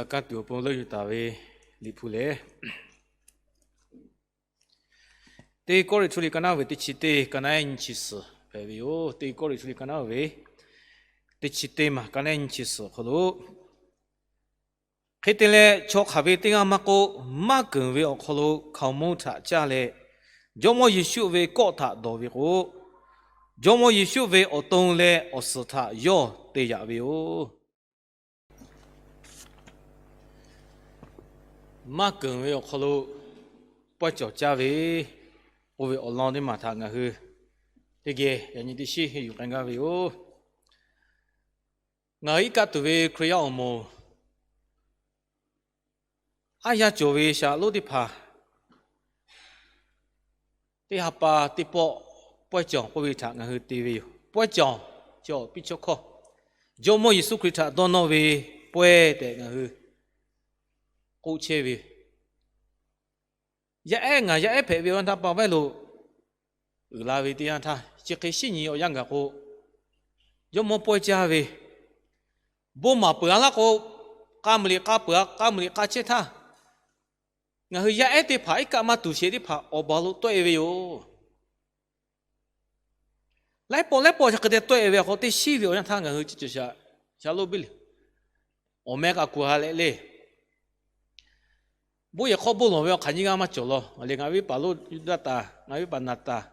Ka tuˬ awˬ pon leuˆ yuˬ taˍ ve Liꞈ hpu lehˬ, Teˇ Kawˇrenˍhtuˆ liꞈ ka naˉ ve teˇ chi teˇ, ka naˉ ehˉ nyiˇ chi suhˍ hpehꞈ ve yoˬ. Teˇ Kawˇrenˍhtuˆ liꞈ ka naˉ ve teˇ chi teˇ maˬ, ka naˉ ehˉ nyiˇ chi suhˍ awˬ hk'aw lo, hk'e te leh, chaw hk'aˬ ve teˇ g'aˇ maˇ k'oˆ, maˇ keunˍ ve awˬ hk'aw lo hkaoˍmonˇ htaꞈ caˇ leh, Jawˇmawˇ Yeˍsuˆ ve kawˆ htaꞈ dawˬ ve k'o, Jawˇmawˇ Yeˍsuˆ ve awˬ to leh awˬ suhˍ htaꞈ yawˇ te yaꞈ ve yoˬ. Maˇ keunˍ ve awˬ hk'aw lo pawehˇ cawˬ caˇ ve k'oˆ ve awˬ lawn teˇ maˬ htaꞈ ngaˬ hui teˇ geh yaꞈ nyi teˇ shiˉ henˇ yuˬ k'ai gaˇ ve yoˬ. Ngaˬ hui iˉ kaˆ tuˬ ve Hkriꞈ yaˇ awˬ moˍ, aˉ yaˇ cawˬ ve shaˍ lonˉ teˇ hpaˍ, teˇ ha pa teˇ pawˆ pawehˇ cawˬ k'oˆ ve htaꞈ ngaˬ hui te ve yoˬ. Pawehˇ cawˬ, cawˬ piˇ chawˇ hkawˇ, Jawˇmawˇ Yeˍsuˆ Hkriꞈ htaꞈ dawˇ nawˇ ve pawehˇ tehꞈ ngaˬ hui k'oˆ chehˇ ve. Yaˇ ehˉ, ngaˬ yaˇ ehˉ hpehꞈ ve awˬ yanˇ htaˇ pa vaiˇ lo uiˍ la ve teˇ yanˇ htaˇ, chi hk'e shiˉ nyi awˬ yanˇ gaˬ k'o, jawˇmawˇ pawehˇ caˇ ve bon maˍ peuˬ a laˇ k'o, k'a muiˬ liꞈ k'a peuˬ a, k'a muiˬ liꞈ k'a chehˇ htaˇ, ngaˬ hui yaˇ ehˉ teˇ hpaˍ iˉ kaˆ maˇ tuˬ sheˍ teˇ hpaˍ awˬ baˬ lo tawˆ e ve yoˬ. Laiˉ pawˆ laiˉ pawˆ chi hk'e te tawˆ e ve awˬ hk'aw, teˇ shiˉ ve awˬ yanˇ htaˇ ngaˬ hui chi cawˬ shaˍ, shaˍ lonˉ biˇ le, awˬ meh k'a kuˬ ha leh le, bon yehˬ hk'aw bon lawˬ ve awˬ hk'aˬ nyiˇ g'aˇ maˇ cawˬ law. Ngaˬ lehˬ ngaˬ ve paˍ lonˉ Yuˇdaꞈ taˍ, ngaˬ ve paˍ Naˍtaˍ,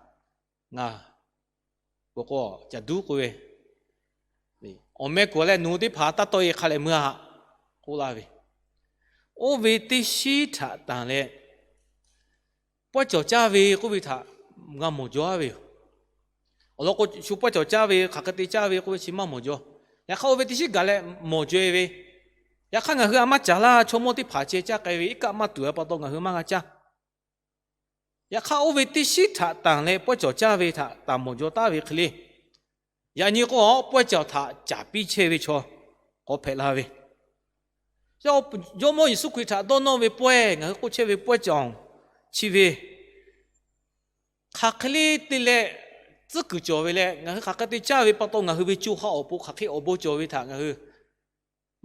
ngaˬ peuˬ k'o Caˬ duˉ k'oˆ ve, awˬ meh kuˬ leh nawˬ hui teˇ hpaˍ taˇ tawˆ e hk'a leh meuˇ a k'oˆ laˇ ve. Oˇ ve teˇ shiˉ htaꞈ tanˬ leh pawehˇ cawˬ caˇ ve k'oˆ ve htaꞈ g'a mawˬ jaw a ve yoˬ. Awˬ lawn k'o, shu pawehˇ cawˬ caˇ ve, hk'aˬ hk'e te caˇ ve k'oˆ ve chi maˇ mawˬ jaw. Yaꞈ hk'aˇ oˇ ve teˇ shiˉ gaˬ leh mawˬ jaw e ve, yaꞈ hk'aˇ ngaˬ hui a maˇ caˍ laˇ, chaw mawˇ teˇ hpaˍ ceh caˇ k'ai ve, iˉ kaˆ maˇ tuˬ a pa taw ngaˬ hui maˇ g'a caˇ. Yaꞈ hk'aˇ oˇ ve teˇ shiˉ htaꞈ tanˬ leh pawehˇ cawˬ caˇ ve htaꞈ taˍ mawˬ jaw taˍ ve hk'e le. Yaꞈ nyi k'o, pawehˇ cawˬ htaꞈ caˍ piˇ chehˇ ve chaw k'awꞈ hpehꞈ la ve. Jawˇmawˇ Yeˍsuˆ Hkriꞈ htaꞈ dawˇ nawˇ ve pawehˇ, ngaˬ hui k'oˆ chehˇ ve pawehˇ cawˬ chi ve hk'aˬ hk'e le te leh tcuhˉ kuiˬ cawˬ ve leh, ngaˬ hui hk'aˬ hk'e te caˇ ve pa taw ngaˬ hui ve co ha awˬ pon hk'aˬ hk'e awˬ bon cawˬ ve htaꞈ ngaˬ hui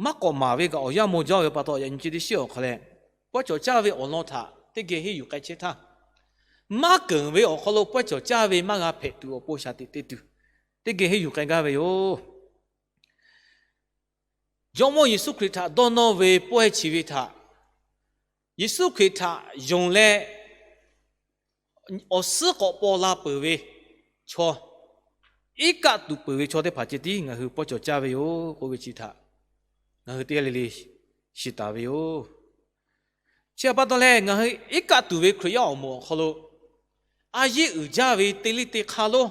maˇ k'awꞈ maˍ ve kaꞈ awˬ yanˇ maw jaˇ ve pa taw, yaꞈ nyi chi teˇ shiˉ awˬ hk'aw leh pawehˇ cawˬ caˇ ve awˬ lawn htaꞈ teˇ geh henˇ yuˬ k'ai chehˇ htaˇ, maˇ keunˍ ve awˬ hk'aw lo pawehˇ cawˬ caˇ ve maˇ g'a hpehꞈ tuˬ awˬ pon shaˍ tiꞈ te tuˬ, teˇ geh henˇ yuˬ k'ai gaˇ ve yoˬ. Jawˇmawˇ Yeˍsuˆ Hkriꞈ htaꞈ dawˇ nawˇ ve pawehˇ chi ve htaꞈ, Yeˍsuˆ Hkriꞈ htaꞈ yonˍ leh awˬ suhˉ k'awꞈ paw la peuˬ ve chaw, iˉ kaˆ tuˬ peuˬ ve chaw teˇ hpaˍ ceh tiˉ ngaˬ hui pawehˇ cawˬ caˇ ve yoˬ k'oˆ ve chi htaꞈ ngaˬ hui teˇ g'aˇ le le shiˍ taˍ ve yoˬ. Chi htaꞈ pa taw leh, ngaˬ hui iˉ kaˆ tuˬ ve Hkriꞈ yaˇ awˬ moˍ awˬ hk'aw lo a yeˇ uiˍ jaˇ ve te liˇ te hk'a lonˉ,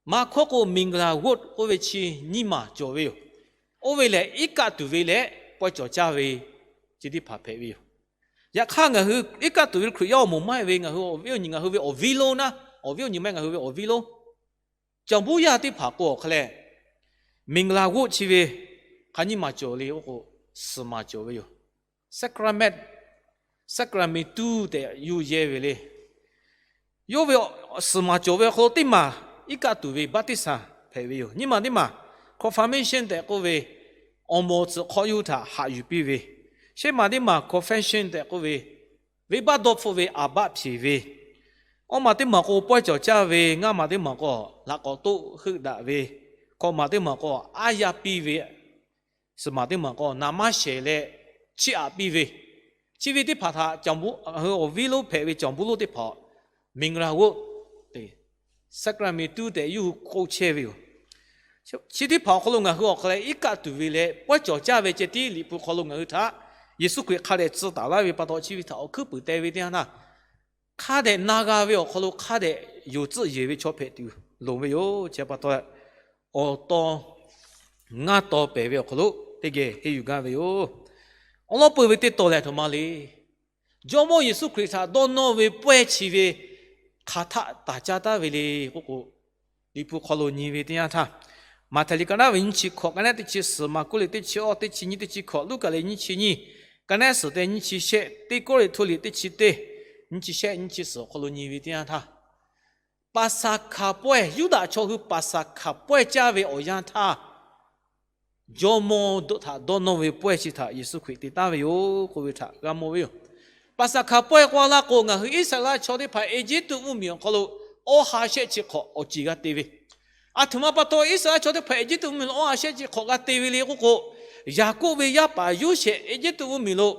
maˇ hkawˇ k'o မင်္ဂလာဝတ် k'oˆ ve chi nyiˇ maˬ cawˬ ve yoˬ. Oˇ ve lehˬ, iˉ kaˆ tuˬ ve leh pawehˇ cawˬ caˇ ve chi teˇ hpaˍ hpehꞈ ve yoˬ. Yaꞈ hk'aˇ, ngaˬ hui iˉ kaˆ tuˬ ve Hkriꞈ yaˇ awˬ moˍ maˇ heˆ ve, ngaˬ hui awˬ viˉ awˬ nyi, ngaˬ hui ve awˬ viˉ lonˉ naˉ, awˬ viˉ awˬ nyi maˇ heˆ, ngaˬ hui ve awˬ viˉ lonˉ, Caˬ buˉ yaˇ teˇ hpaˍ k'o awˬ hk'a lehˬ, မင်္ဂလာဝတ် chi ve hk'aˬ nyiˇ maˬ cawˬ le k'o, suhˍ maˬ cawˬ ve yoˬ. Sacrament, sacramentu tehꞈ yuˬ yehˇ ve le. Yawˇ ve suhˍ maˬ cawˬ ve awˬ hk'aw lo teˇ maˬ iˉ kaˆ tuˬ ve ဘပ်တိဇံ hpehꞈ ve yoˬ. Nyiˇ maˬ teˇ maˬ confirmation tehꞈ k'oˆ ve, awˬ moˍ tcuhꞈ hk'aw yuˇ htaꞈ haꞈ yuˬ piˇ ve. Shehˆ maˬ teˇ maˬ confession tehꞈ k'oˆ ve, venˇbaˆ dawˇ hpfuhˆ ve အဘ hpeꞈ ve. Awˇ maˬ teˇ maˬ k'o pawehˇ cawˬ caˇ ve, ngaˇ maˬ teˇ maˬ k'o laꞈ k'awꞈ toˆ heuˆ daꞈ ve, hkawꞈ maˬ teˇ maˬ k'o aˉ yaˇ piˇ ve, suhˍ maˬ teˇ maˬ k'o naˍ maˇ shehˍ leh chiˇ aꞈ piˇ ve, chi ve teˇ hpaˍ htaꞈ Caˬ buˉ, awˬ viˉ lonˉ hpehꞈ ve Caˬ buˉ lonˉ teˇ hpaˍ မင်္ဂလာဝတ် tehꞈ, sacramentu tehꞈ yuˇ hui k'oˆ chehˇ ve yoˬ. Chi teˇ hpaˍ awˬ hk'aw lo ngaˬ hui awˬ hk'aw leh iˉ kaˆ tuˬ ve leh pawehˇ cawˬ caˇ ve ceh tiˉ Liꞈ hpu hk'aw lo ngaˬ hui htaꞈ Yeˍsuˆ Hkriꞈ hk'a dehꞈ tcuh taˍ laˇ ve pa taw, chi ve htaꞈ awˬ hkuiˉ puiˍ te ve teˇ yanˇ htaˇ, hk'a dehꞈ na g'a ve awˬ hk'aw lo hk'a dehꞈ yonˍ tcuhˆ yeˬ ve chaw hpehꞈ tuˬ loˍ ve yoˬ. Chi pa taw, awˬ taw ngaˇ taw pehˍ ve awˬ hk'aw lo teˇ geh henˇ yuˬ gaˇ ve yoˬ. Awˬ lawn peuˬ ve teˇ taw lehˬ, htoꞈ ma le. Jawˇmawˇ Yeˍsuˆ Hkriꞈ htaꞈ dawˇ nawˇ ve pawehˇ chi ve hk'aˬ htaˆ taˍ caˇ taˍ ve le k'oˆ k'o, Liꞈ hpu hk'aw lo nyi ve teˇ yanˇ htaˇ, Maꞈhtehˍ liꞈ ka naˉ ve nyiˇ chi hkawꞈ, ka naˉ teˇ chi suhˍ, Maˍkuˆ liꞈ teˇ chi awˇ, teˇ chi nyiˇ, teˇ chi hkawꞈ, Luˉkaꞈ liꞈ nyiˇ chi nyiˇ, ka naˉ suhˍ tehꞈ nyiˇ chi shehˆ, Teˇ Kawˇrenˍhtuˆ liꞈ teˇ chi teˇ, nyiˇ chi shehˆ, nyiˇ chi suhˍ awˬ hk'aw lo nyi ve teˇ yanˇ htaˇ, Paˍsaˍhkaˍ pawehˇ, Yuˇdaꞈ chaw hui Paˍsaˍhkaˍ pawehˇ caˇ ve awˬ yanˇ htaˇ, Jawˇmawˇ htaꞈ dawˇ nawˇ ve pawehˇ chi htaꞈ Yeˍsuˆ Hkriꞈ te taˍ ve yoˬ k'oˆ ve htaꞈ g'a mawˬ ve yoˬ. Paˍsaˍhkaˍ pawehˇ k'oˆ laˇ k'o, ngaˬ hui Iˉsaˍreˍlaˆ chaw teˇ hpaˍ Eˇjiˇtuꞈ mvuhˇmiˬ awˬ hk'aw lo awˇ ha shehˆ chi hk'awꞈ awˬ ceˬ g'a te ve, aˬ htoꞈ ma pa taw Iˉsaˍreˍlaˆ chaw teˇ hpaˍ Eˇjiˇtuꞈ mvuhˇmiˬ lo awˇ ha shehˆ chi hk'awꞈ g'a te ve le k'oˆ k'o, Yaˍkoˆ ve yaˇ paˍ Yoˇsehꞈ Eˇjiˇtuꞈ mvuhˇmiˬ lo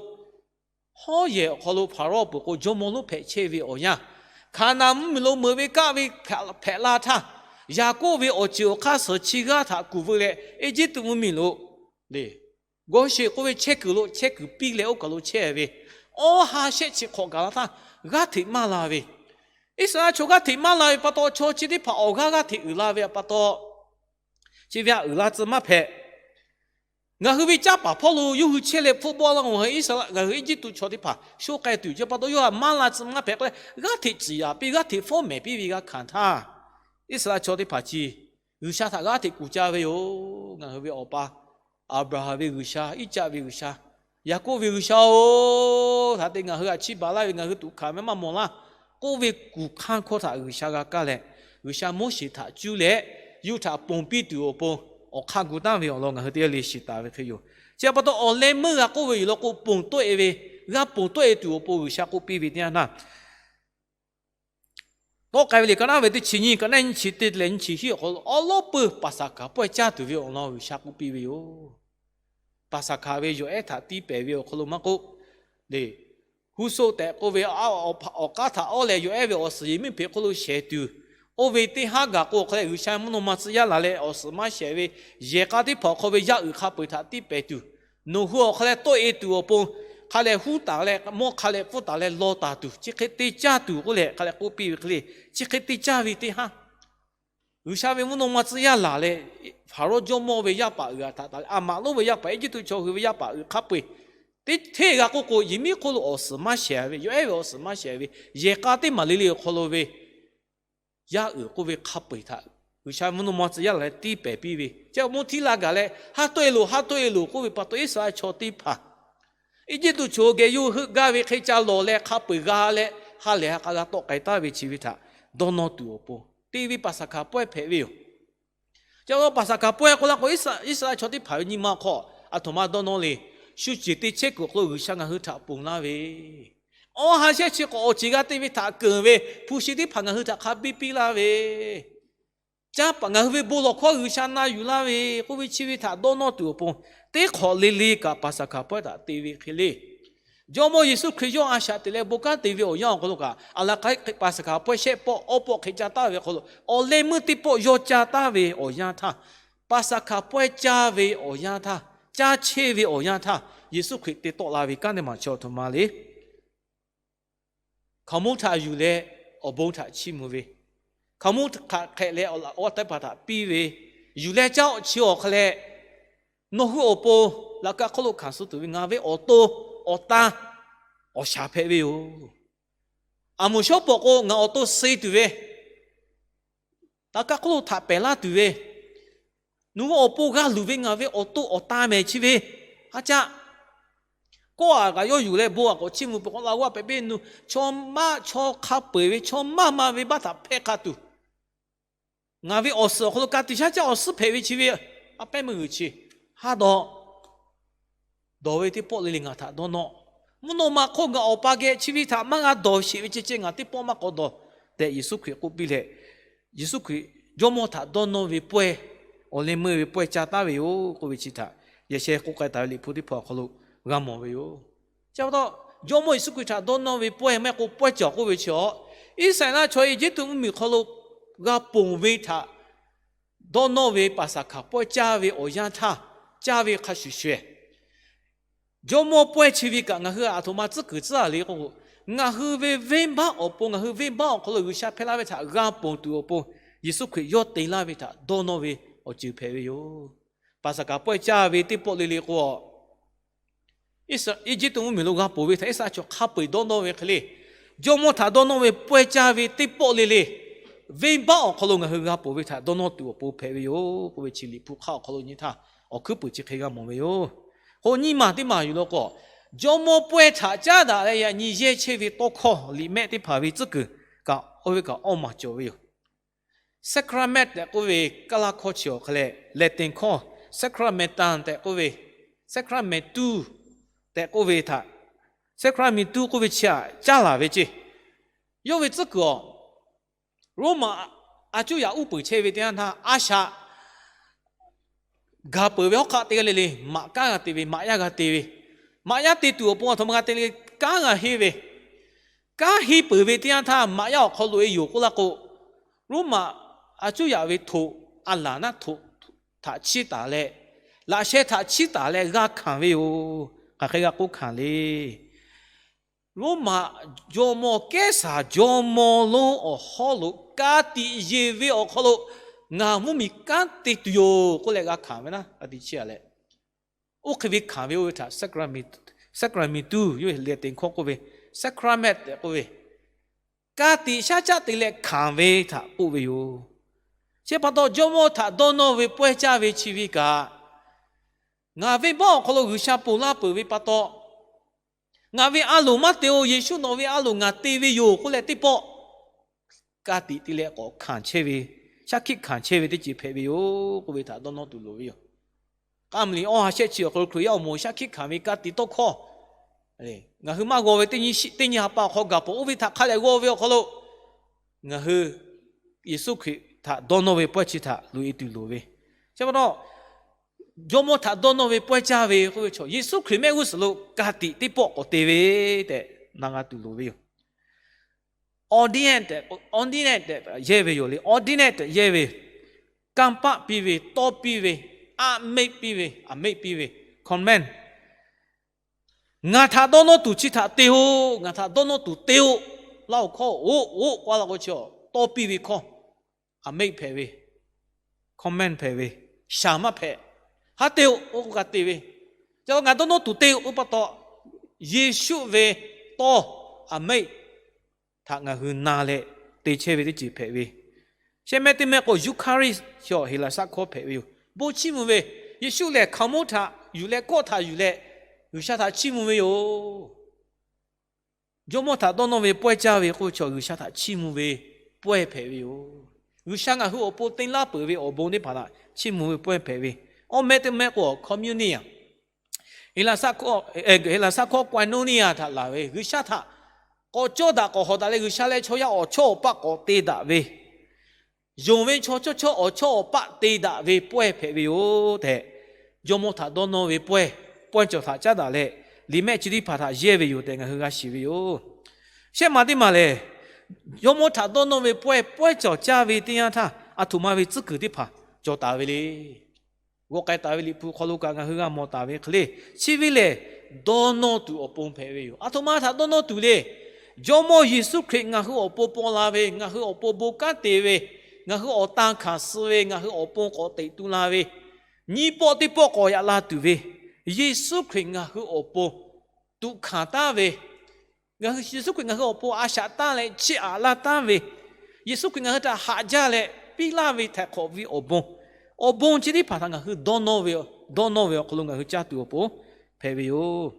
hawˉ yehˬ awˬ hk'aw lo Hpaˍrawˇ peuˬ k'o jawˇmawˇ lonˉ hpehꞈ chehˇ ve awˬ yanˇ, Hkaˍnanˍ mvuhˇmiˬ lo meuꞈ ve kaˆ ve hpehꞈ la htaˇ, Yaˍkoˆ ve awˬ ceuˬ awˬ hk'aˇ suhˍ chi g'aˇ htaꞈ kuˬ veu leh Eˇjiˇtuꞈ mvuhˇmiˬ lo le, Goshen k'oˆ ve chehˇ kuiˬ lo chehˇ kuiˬ piˇ leh oˇ kaˬ lo chehˇ ve, awˇ ha shehˆ chi hk'awꞈ gaˬ la htaˇ g'aˇ hteꞈ maˇ la ve, Iˉsaˍreˍlaˆ chaw g'aˇ hteꞈ maˇ la ve pa taw, chaw chi teˇ hpaˍ awˬ g'aˇ g'aˇ hteꞈ uiˍ la ve pa taw, chi ve htaꞈ uiˍ la tcuh maˇ hpehꞈ. Ngaˬ hui ve canˇ paˍ hpawˇ lo yawˇ hui chehˇ leh hpfuhˆ bawˆ laˇ k'o, ngaˬ hui Iˉsaˍreˍlaˆ, ngaˬ hui Eˇjiˇtuꞈ chaw teˇ hpaˍ sho k'ai tuˬ yoˬ. Chi pa taw yawˇ htaꞈ maˇ la tcuh maˇ hpehꞈ k'oˆ leh, g'aˇ hteꞈ ciˍ yaˍ piˇ, g'aˇ hteꞈ fawˉ mehˍ piˇ ve g'a hkanˍ htaˇ, Iˉsaˍreˍlaˆ chaw teˇ hpaˍ chi G'uiˬsha htaꞈ g'aˇ hteꞈ kuˬ caˇ ve yoˬ. Ngaˬ hui ve awˬ pa Aˍbraˍhanˍ ve G'uiˬsha, Iˉcaˆ ve G'uiˬsha, Yaˍkoˆ ve G'uiˬsha-oˬ, htaꞈ te ngaˬ hui htaꞈ chiˇ baˬ laˇ ve, ngaˬ hui tuꞈ hkanˍ ve maˇ mawˬ laˇ k'oˆ ve kuˬ hk'aˇ hkawˇ htaꞈ G'uiˬsha g'a kaˇ leh, G'uiˬsha Moˉseˍ htaꞈ cuˇ leh yawˇ htaꞈ ponˬ piˇ tuˬ awˬ pon awˬ hk'aˇ gu taˍ ve awˬ lawn ngaˬ hui teˇ g'aˇ le shiˍ taˍ ve hk'e yoˬ. Chi pa taw awˬ leh meuˇ g'a k'oˆ ve yoˬ law k'o, ponˬ tawˆ-e ve, g'a ponˬ tawˆ-e tuˬ awˬ pon G'uiˬsha k'oˆ piˇ ve teˇ yanˇ htaˇ, tawˆ k'ai ve liꞈ ka naˉ ve teˇ chi nyiˇ, ka naˉ nyiˇ chi teˇ leh nyiˇ chi hiˉ awˬ hk'aw lo awˉ lawˉ peuˬ Paˍsaˍhkaˍ pawehˇ caˇ tuˬ ve awˬ lawn G'uiˬsha k'oˆ piˇ ve yoˬ. Paˍsaˍhkaˍ ve yawˬ ehˉ htaꞈ tiˇ pehˍ ve awˬ hk'aw lo maˇ k'oˆ, le, Huˇsoˆ tehꞈ k'oˆ ve awˬ k'aˉ htaꞈ awˉ leh yawˬ ehˉ ve awˬ suhˍ yehˬmiˉhpeꞈ hk'oˆ lo shehˍ tuˬ, oˇ ve teˇ haˉ gaˬ k'o hk'a leh G'uiˬsha mvuhˇ naw ma tcuh yaˇ laˬ leh awˬ suhˍ maˇ shehˍ ve yehˬ k'a teˇ hpaˍ awˬ hk'aw ve yaˇ uiˍ hk'a peu-eˬ htaꞈ tiˇ pehˍ tuˬ, nawˬ hui awˬ hk'a leh tawˆ-e tuˬ awˬ pon hk'a leh huˉ taˍ leh mawˇ hk'a leh pfuhˇ taˍ leh law taˍ tuˬ chi hk'e te caˇ tuˬ k'oˆ leh hk'a leh k'oˆ piˇ ve hk'e le. Chi hk'e te caˇ ve teˇ haˉ G'uiˬsha ve mvuhˇ naw ma tcuh yaˇ laˬ leh, Hpaˍrawˇ jawˇmawˇ ve yaˇ paˍ uiˍ htaꞈ taˍ leh, Aˍmaꞈ lonˉ ve yaˇ paˍ, Eˇjiˇtuꞈ chaw hui ve yaˇ paˍ uiˍ hk'a peu-eˬ teˇ hteˇ g'a k'oˆ k'o, yehˬmiˉhpeꞈ hk'oˆ lo awˬ suhˍ maˇ shehˍ ve, yawˬ ehˉ ve awˬ suhˍ maˇ shehˍ ve, yehˬ k'a teˇ maˬ le le awˬ hk'aw lo ve yaˇ uiˍ k'oˆ ve hk'a peu-eˬ htaꞈ G'uiˬsha mvuhˇ naw ma tcuh yaˇ laˬ leh tiˇ pehˍ piˇ ve, chi awˬ mawˇ htiˇ la gaˬ leh haˉ tawˆ-e loˬ, haˉ tawˆ-e loˬ k'oˆ ve pa taw Iˉsaˍreˍlaˆ chaw teˇ hpaˍ Eˇjiˇtuꞈ chaw geh yawˇ heuˆ gaˇ ve hk'e ca lawˬ leh hk'a peu-eˬ g'a leh ha lehˬ ha k'a g'a tawˆ k'ai taˍ ve chi ve htaꞈ dawˇ nawˇ tuˬ awˬ pon te ve Paˍsaˍhkaˍ pawehˇ hpehꞈ ve yoˬ. Chi pa taw Paˍsaˍhkaˍ pawehˇ k'oˆ laˇ k'o, Iˉsaˍreˍlaˆ chaw teˇ hpaˍ ve nyi ma hk'aw aˬ htoꞈ ma dawˇ nawˇ le. Shu ceˬ te chehˇ kuiˬ awˬ hk'aw lo G'uiˬsha ngaˬ hui htaꞈ ponˬ laˇ ve, awˇ ha shehˆ chi hk'awꞈ awˬ ceˬ g'a te ve htaꞈ keunˍ ve hpu shi teˇ hpaˍ ngaˬ hui htaꞈ hk'a biˇ piˇ laˇ ve, canˇ paˍ ngaˬ hui ve bon lawˬ hkawˇ G'uiˬsha na yuˬ laˇ ve k'oˆ ve chi ve htaꞈ dawˇ nawˇ tuˬ awˬ pon, teˇ hk'awꞈ le le kaꞈ Paˍsaˍhkaˍ pawehˇ htaꞈ te ve hk'e le. Jawˇmawˇ Yeˍsuˆ Hkriꞈ yawˇ a shaꞈ teꞈ leh bon kanˉ te ve awˬ yanˇ awˬ hk'aw lo kaꞈ, aˬ laˬ k'ai Paˍsaˍhkaˍ pawehˇ shehˆ pawˆ awˇ pawˆ hk'e ca taˍ ve awˬ hk'aw lo, awˬ leh meuˇ teˇ pawˆ yawˇ ca taˍ ve awˬ yanˇ htaˇ, Paˍsaˍhkaˍ pawehˇ caˇ ve awˬ yanˇ htaˇ, caˇ chehˇ ve awˬ yanˇ htaˇ, Yeˍsuˆ Hkriꞈ te tawˆ la ve kanˉ teˇ maˬ chi aˬ htoꞈ ma le. Hkaoˍmonˇ htaꞈ yuˬ leh awˬ bon htaꞈ chiˇ mvuh ve, hkaoˍmonˇ htaꞈ hk'ehꞈ leh awˬ laꞈ g'awˇ teˇ hpaˍ htaꞈ piˇ ve, yuˬ leh caˇ awˬ chi awˬ hk'a leh, nawˬ hui awˬ pon laꞈ ka hk'oˆ lo hkanˍ suh tuˬ ve ngaˬ ve awˬ to awˬ tan awˬ shaˍ hpehꞈ ve yoˬ. Aˬ moˍ shawˉ pawˍ k'o ngaˬ awˬ to suh tuˬ ve, laꞈ ka hk'oˆ lo htaꞈ pehˬ laˇ tuˬ ve, nawˬ hui awˬ pon g'a luˬ ve ngaˬ ve awˬ to awˬ tan mehˍ chi ve, a caˆ kawˆ aꞈ kaꞈ yawˇ yuˬ leh bon aꞈ k'awꞈ chiˇ mvuh peuˬ k'o, laꞈ g'awˇ pehꞈ piˇ nu, chaw maˇ chaw hk'a peu-eˬ ve chaw maˇ ma ve baˆ htaꞈ hpehˇ hk'a tuˬ, ngaˬ ve awˬ suhˍ awˬ hk'aw lo ka tiꞈ shaˉ caˆ awˬ suhˉ hpehꞈ ve chi ve, a pehˉ meuˇ g'uiˬ chi, haˉ dawꞈ dawˬ ve teˇ pawˆ le le ngaˬ htaꞈ dawˇ nawˇ. Mvuhˇ naw ma hk'oˆ ngaˬ Awˬ pa geh chi ve htaꞈ maˇ g'a dawˬ sheˍ ve ceh ceh ngaˬ teˇ pawˆ maˇ k'awꞈ dawˬ tehꞈ Yeˍsuˆ Hkriꞈ k'oˆ piˇ leh, Yeˍsuˆ Hkriꞈ Jawˇmawˇ htaꞈ dawˇ nawˇ ve pawehˇ, awˬ leh meuˇ ve pawehˇ ca taˍ ve yoˬ k'oˆ ve chi htaꞈ yehˬ sheh k'oˆ k'ai taˍ ve liꞈ hpu teˇ hpaˍ awˬ hk'aw lo g'a mawˬ ve yoˬ. Chi pa taw, Jawˇmawˇ Yeˍsuˆ Hkriꞈ htaꞈ dawˇ nawˇ ve pawehˇ maˇ heˆ k'o pawehˇ cawˬ k'oˆ ve chi awˬ, Iˉsaˍreˍlaˆ chaw Eˇjiˇtuꞈ mvuhˇmiˬ hk'aw lo g'a ponˬ ve htaꞈ dawˇ nawˇ ve Paˍsaˍhkaˍ pawehˇ caˇ ve awˬ yanˇ htaˇ, caˇ ve hk'a shuˍ shuˍ, Jawˇmawˇ pawehˇ chi ve kaꞈ ngaˬ hui aˬ htoꞈ ma tcuhˉ kuiˬ tcuhˉ a le k'o, ngaˬ hui ve venˇbaˆ awˬ pon, ngaˬ hui venˇbaˆ awˬ hk'aw lo G'uiˬsha hpehˇ laˇ ve htaꞈ g'a ponˬ tuˬ awˬ pon, Yeˍsuˆ Hkriꞈ yawˇ te laˇ ve htaꞈ dawˇ nawˇ ve awˬ ceuˬ hpehꞈ ve yoˬ. Paˍsaˍhkaˍ pawehˇ caˇ ve teˇ pawˆ le le k'o, Eˇjiˇtuꞈ mvuhˇmiˬ lo g'a ponˬ ve htaꞈ Iˉsaˍreˍlaˆ chaw hk'a peu-eˬ dawˇ nawˇ ve hk'e le, Jawˇmawˇ htaꞈ dawˇ nawˇ ve pawehˇ caˇ ve teˇ pawˆ le le, venˇbaˆ awˬ hk'aw lo ngaˬ hui g'a ponˬ ve htaꞈ dawˇ nawˇ tuˬ awˬ pon hpehꞈ ve yoˬ k'oˆ ve chi liꞈ hpu hk'aˇ awˬ hk'aw lo nyi htaˇ, awˬ hkuiˉ puiˍ chi hk'e g'a mawˬ ve yoˬ. K'o nyiˇ maˬ teˇ maˬ yuˬ law k'o, Jawˇmawˇ pawehˇ htaꞈ caˉ daꞈ leh yaꞈ nyi yehˇ chehˇ ve tawˇ hkawˇ liꞈ mehˆ teˇ hpaˍ ve tcuhˉ kuiˬ kaꞈ oˇ ve kaꞈ awˇ maˬ cawˬ ve yoˬ. Sacrament tehꞈ k'oˆ ve Kaˇlaˇ hkawˇ chi awˬ hk'a leh Latin hkawˇ sacramental tehꞈ k'oˆ ve, sacramental tehꞈ k'oˆ ve htaꞈ, sacramental k'oˆ ve chi htaꞈ caˉ laˬ ve ceˇ. Yawˇ ve tcuhˉ kuiˬ awˬ, Roˉmaꞈ a cuˇ yaꞈ uˉ peunˍ chehˇ ve teˇ yanˇ htaˇ, a shaꞈ gaˬ peuˬ ve hawˉ hk'aˆ teˇ g'aˇ le le maꞈ kanˉ g'a te ve, maꞈ yaˇ g'a te ve, maꞈ yaˇ te tuˬ awˬ pon a htoꞈ ma g'a te le, kanˉ g'a henˇ ve, kanˉ henˇ peuˬ ve teˇ yanˇ htaˇ maꞈ yaˇ awˬ hk'aw lo e yoˬ k'oˆ laˇ k'o, Roˉmaꞈ a cuˇ yaꞈ ve htoꞈ, a laˬ naˉ htoꞈ htaꞈ chiˇ taˍ leh, laꞈ sheh htaꞈ chiˇ taˍ leh g'a hkanˍ ve yoˬ. Hk'aˬ hk'e g'a k'oˆ hkanˍ le. Roˉmaꞈ jawˇmawˇ Kehˉsaˍ jawˇmawˇ lonˉ awˬ hawˉ lo ka tiꞈ yeˬ ve awˬ hk'aw lo ngaˬ mvuhˇmiˬ kanˉ te tuˬ yoˬ k'oˆ leh g'a hkanˍ ve naˉ, ka tiꞈ chiˇ a leh, oˇ hk'e ve hkanˍ ve oˇ ve htaꞈ sacramental, sacramental yawˇ lehˬ teꞈ hkawˇ k'oˆ ve, sacrament tehꞈ k'oˆ ve, ka tiꞈ shaˉ caˆ te leh hkanˍ ve htaꞈ k'oˆ ve yoˬ. Chi pa taw jawˇmawˇ htaꞈ dawˇ nawˇ ve pawehˇ caˇ ve chi ve kaꞈ, ngaˬ venˇbaˆ awˬ hk'aw lo G'uiˬsha ponˬ laˇ peuˬ ve pa taw, ngaˬ ve a loˍ maˇ te-o, Yeˍsuˆ nawˬ ve a loˍ ngaˬ te ve yoˬ k'oˆ leh teˇ pawˆ ka tiꞈ te leh k'awꞈ hkanˍ chehˇ ve, shaˉ hkiˆ hkanˍ chehˇ ve teˇ ceuˬ hpehꞈ ve yoˬ k'oˆ ve htaꞈ dawˇ nawˇ tuˬ loˍ ve yoˬ. K'aˇ mvuhˇmiˬ awˇ ha shehˆ chi awˬ hk'aw lo Hkriꞈ yaˇ awˬ moˍ shaˉ hkiˆ hkanˍ ve ka tiꞈ tawˇ hkawˇ, ngaˬ hui maˇ g'aw ve teˇ nyi ha pa awˬ hk'aw gaˬ peuˬ, oˇ ve htaꞈ hk'a dehꞈ g'aw ve awˬ hk'aw lo ngaˬ hui Yeˍsuˆ Hkriꞈ htaꞈ dawˇ nawˇ ve pawehˇ chi htaꞈ loꞈ e tuˬ loˍ ve. Chi pa taw, jawˇmawˇ htaꞈ dawˇ nawˇ ve pawehˇ caˇ ve k'oˆ ve chaw, Yeˍsuˆ Hkriꞈ mehˆ g'uˇ suhˍ lo ka tiꞈ teˇ pawˆ k'awꞈ te ve tehꞈ na g'a tuˬ loˍ ve yoˬ. Ordinate tehꞈ, ordinate tehꞈ yehˇ ve yoˬ le. Ordinate tehꞈ yehˇ ve, kanˇ paˆ piˇ ve, tawˇ piˇ ve, aˉ meˆ piˇ ve, aˍ meˆ piˇ ve, command. Ngaˬ htaꞈ dawˇ nawˇ tuˬ chi htaꞈ te-o, ngaˬ htaꞈ dawˇ nawˇ tuˬ te-o. Laˇ awˬ hkawˇ oˆ oˆ k'oˆ laˇ k'o chi, tawˇ piˇ ve hkawˇ, aˍ meˆ hpehꞈ ve, command hpehꞈ ve, shaˍ maˇ hpehꞈ. Haˉ te-o k'oˆ k'o g'a te ve. Ca ngaˬ dawˇ nawˇ tuˬ te-o k'oˆ pa taw, Yeˍsuˆ ve tawˇ, aˍ meˆ htaꞈ ngaˬ hui na leh te chehˇ ve teˇ ceuˬ hpehꞈ ve. Shehˆ mehˆ teˇ mehˆ k'o Eucharist chaw Heˍlaˍsaˆ hkawˇ hpehꞈ ve yoˬ. Bon chiˇ mvuh ve, Yeˍsuˆ lehˬ hkaoˍmonˇ htaꞈ yuˬ leh kawˆ htaꞈ yuˬ leh G'uiˬsha htaꞈ chiˇ mvuh ve yoˬ. Jawˇmawˇ htaꞈ dawˇ nawˇ ve pawehˇ caˇ ve k'oˆ ve chaw G'uiˬsha htaꞈ chiˇ mvuh ve pawehˇ hpehꞈ ve yoˬ. G'uiˬsha ngaˬ hui awˬ pon te laˇ peuˬ ve awˬ bon teˇ hpaˍ htaꞈ chiˇ mvuh ve pawehˇ hpehꞈ ve. Awˇ mehˆ teˇ mehˆ k'o communion, Heˍlaˍsaˆ hkawˇ koinonia htaꞈ laˬ ve, G'uiˬsha htaꞈ k'awꞈ cawˇ daꞈ k'awꞈ hawꞈ daꞈ leh G'uiˬsha leh chaw yaˇ awˬ chawˇ awˬ paˆ k'awꞈ te daꞈ ve, yonˍ ve chaw chawˇ chawˇ awˬ chawˇ awˬ paˆ te daꞈ ve pawehˇ hpehꞈ ve yoˬ tehꞈ, jawˇmawˇ htaꞈ dawˇ nawˇ ve pawehˇ, pawehˇ cawˬ htaꞈ caˉ daꞈ leh, liꞈ mehˆ chi teˇ hpaˍ htaꞈ yehˇ ve yoˬ tehꞈ ngaˬ hui g'a shiˍ ve yoˬ. Shehˆ ma teˇ maˬ lehˬ, jawˇmawˇ htaꞈ dawˇ nawˇ ve pawehˇ, pawehˇ cawˬ caˇ ve teˇ yanˇ htaˇ, a htoꞈ ma ve tcuhˉ kuiˬ teˇ hpaˍ cawˬ taˍ ve le. G'aw k'ai taˍ ve Liꞈ hpu hk'aw lo kaꞈ ngaˬ hui g'a mawˬ taˍ ve hk'e le. Chi ve lehˬ, dawˇ nawˇ tuˬ awˬ pon hpehꞈ ve yoˬ. A htoꞈ ma htaꞈ dawˇ nawˇ tuˬ le. Jawˇmawˇ Yeˍsuˆ Hkriꞈ ngaˬ hui awˬ pon paw la ve, ngaˬ hui awˬ pon bon kanˉ te ve, ngaˬ hui awˬ tan hkanˍ suh ve, ngaˬ hui awˬ pon k'awꞈ teꞈ tu la ve, nyiˇ pawˆ teˇ pawˆ k'awꞈ yaꞈ la tuˬ ve, Yeˍsuˆ Hkriꞈ ngaˬ hui awˬ pon tuꞈ hkanˍ taˉ ve, ngaˬ hui Yeˍsuˆ Hkriꞈ ngaˬ hui awˬ pon a shaꞈ tanˇ leh chiˇ aꞈ laˇ taˉ ve, Yeˍsuˆ Hkriꞈ ngaˬ hui htaꞈ haꞈ jaˇ leh piˇ laˇ ve htaiˍ hk'awꞈ ve awˬ bon, awˬ bon chi teˇ hpaˍ htaꞈ ngaˬ hui dawˇ nawˇ ve, dawˇ nawˇ ve awˬ hk'aw lo ngaˬ hui caˇ tuˬ awˬ pon hpehꞈ ve yoˬ.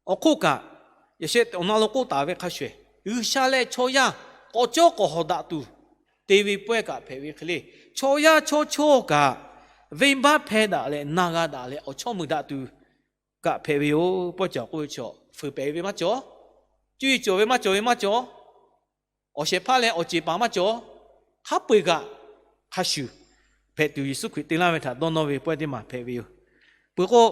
Awˬ hk'oˆ kaꞈ, yaꞈ sheh awˬ na lo k'oˆ taˍ ve hk'a shuˍ, G'uiˬsha leh chaw yaˇ k'awꞈ cawˇ k'awꞈ hawꞈ daꞈ tuˬ te ve pawehˇ kaꞈ hpehꞈ ve hk'e le. Chaw yaˇ chawˇ chawˇ kaꞈ venˇbaˆ hpehˇ daꞈ leh na g'a daꞈ leh awˬ chawˇ meuꞈ daꞈ tuˬ kaꞈ hpehꞈ ve yoˬ. Pawehˇ cawˬ k'oˆ ve chaw fuiˍ pehˍ ve maˇ cawˬ, cuˇ yiˍ cawˬ ve maˇ cawˬ ve maˇ cawˬ, awˬ shehˍ hpaˇ leh awˬ ceˬ paˍ maˇ cawˬ, haˉ pui kaꞈ hk'a shuˍ hpehꞈ tuˬ Yeˍsuˆ Hkriꞈ te laˇ ve htaꞈ dawˇ nawˇ ve pawehˇ teˇ maˬ hpehꞈ ve yoˬ. Peuˬ k'o,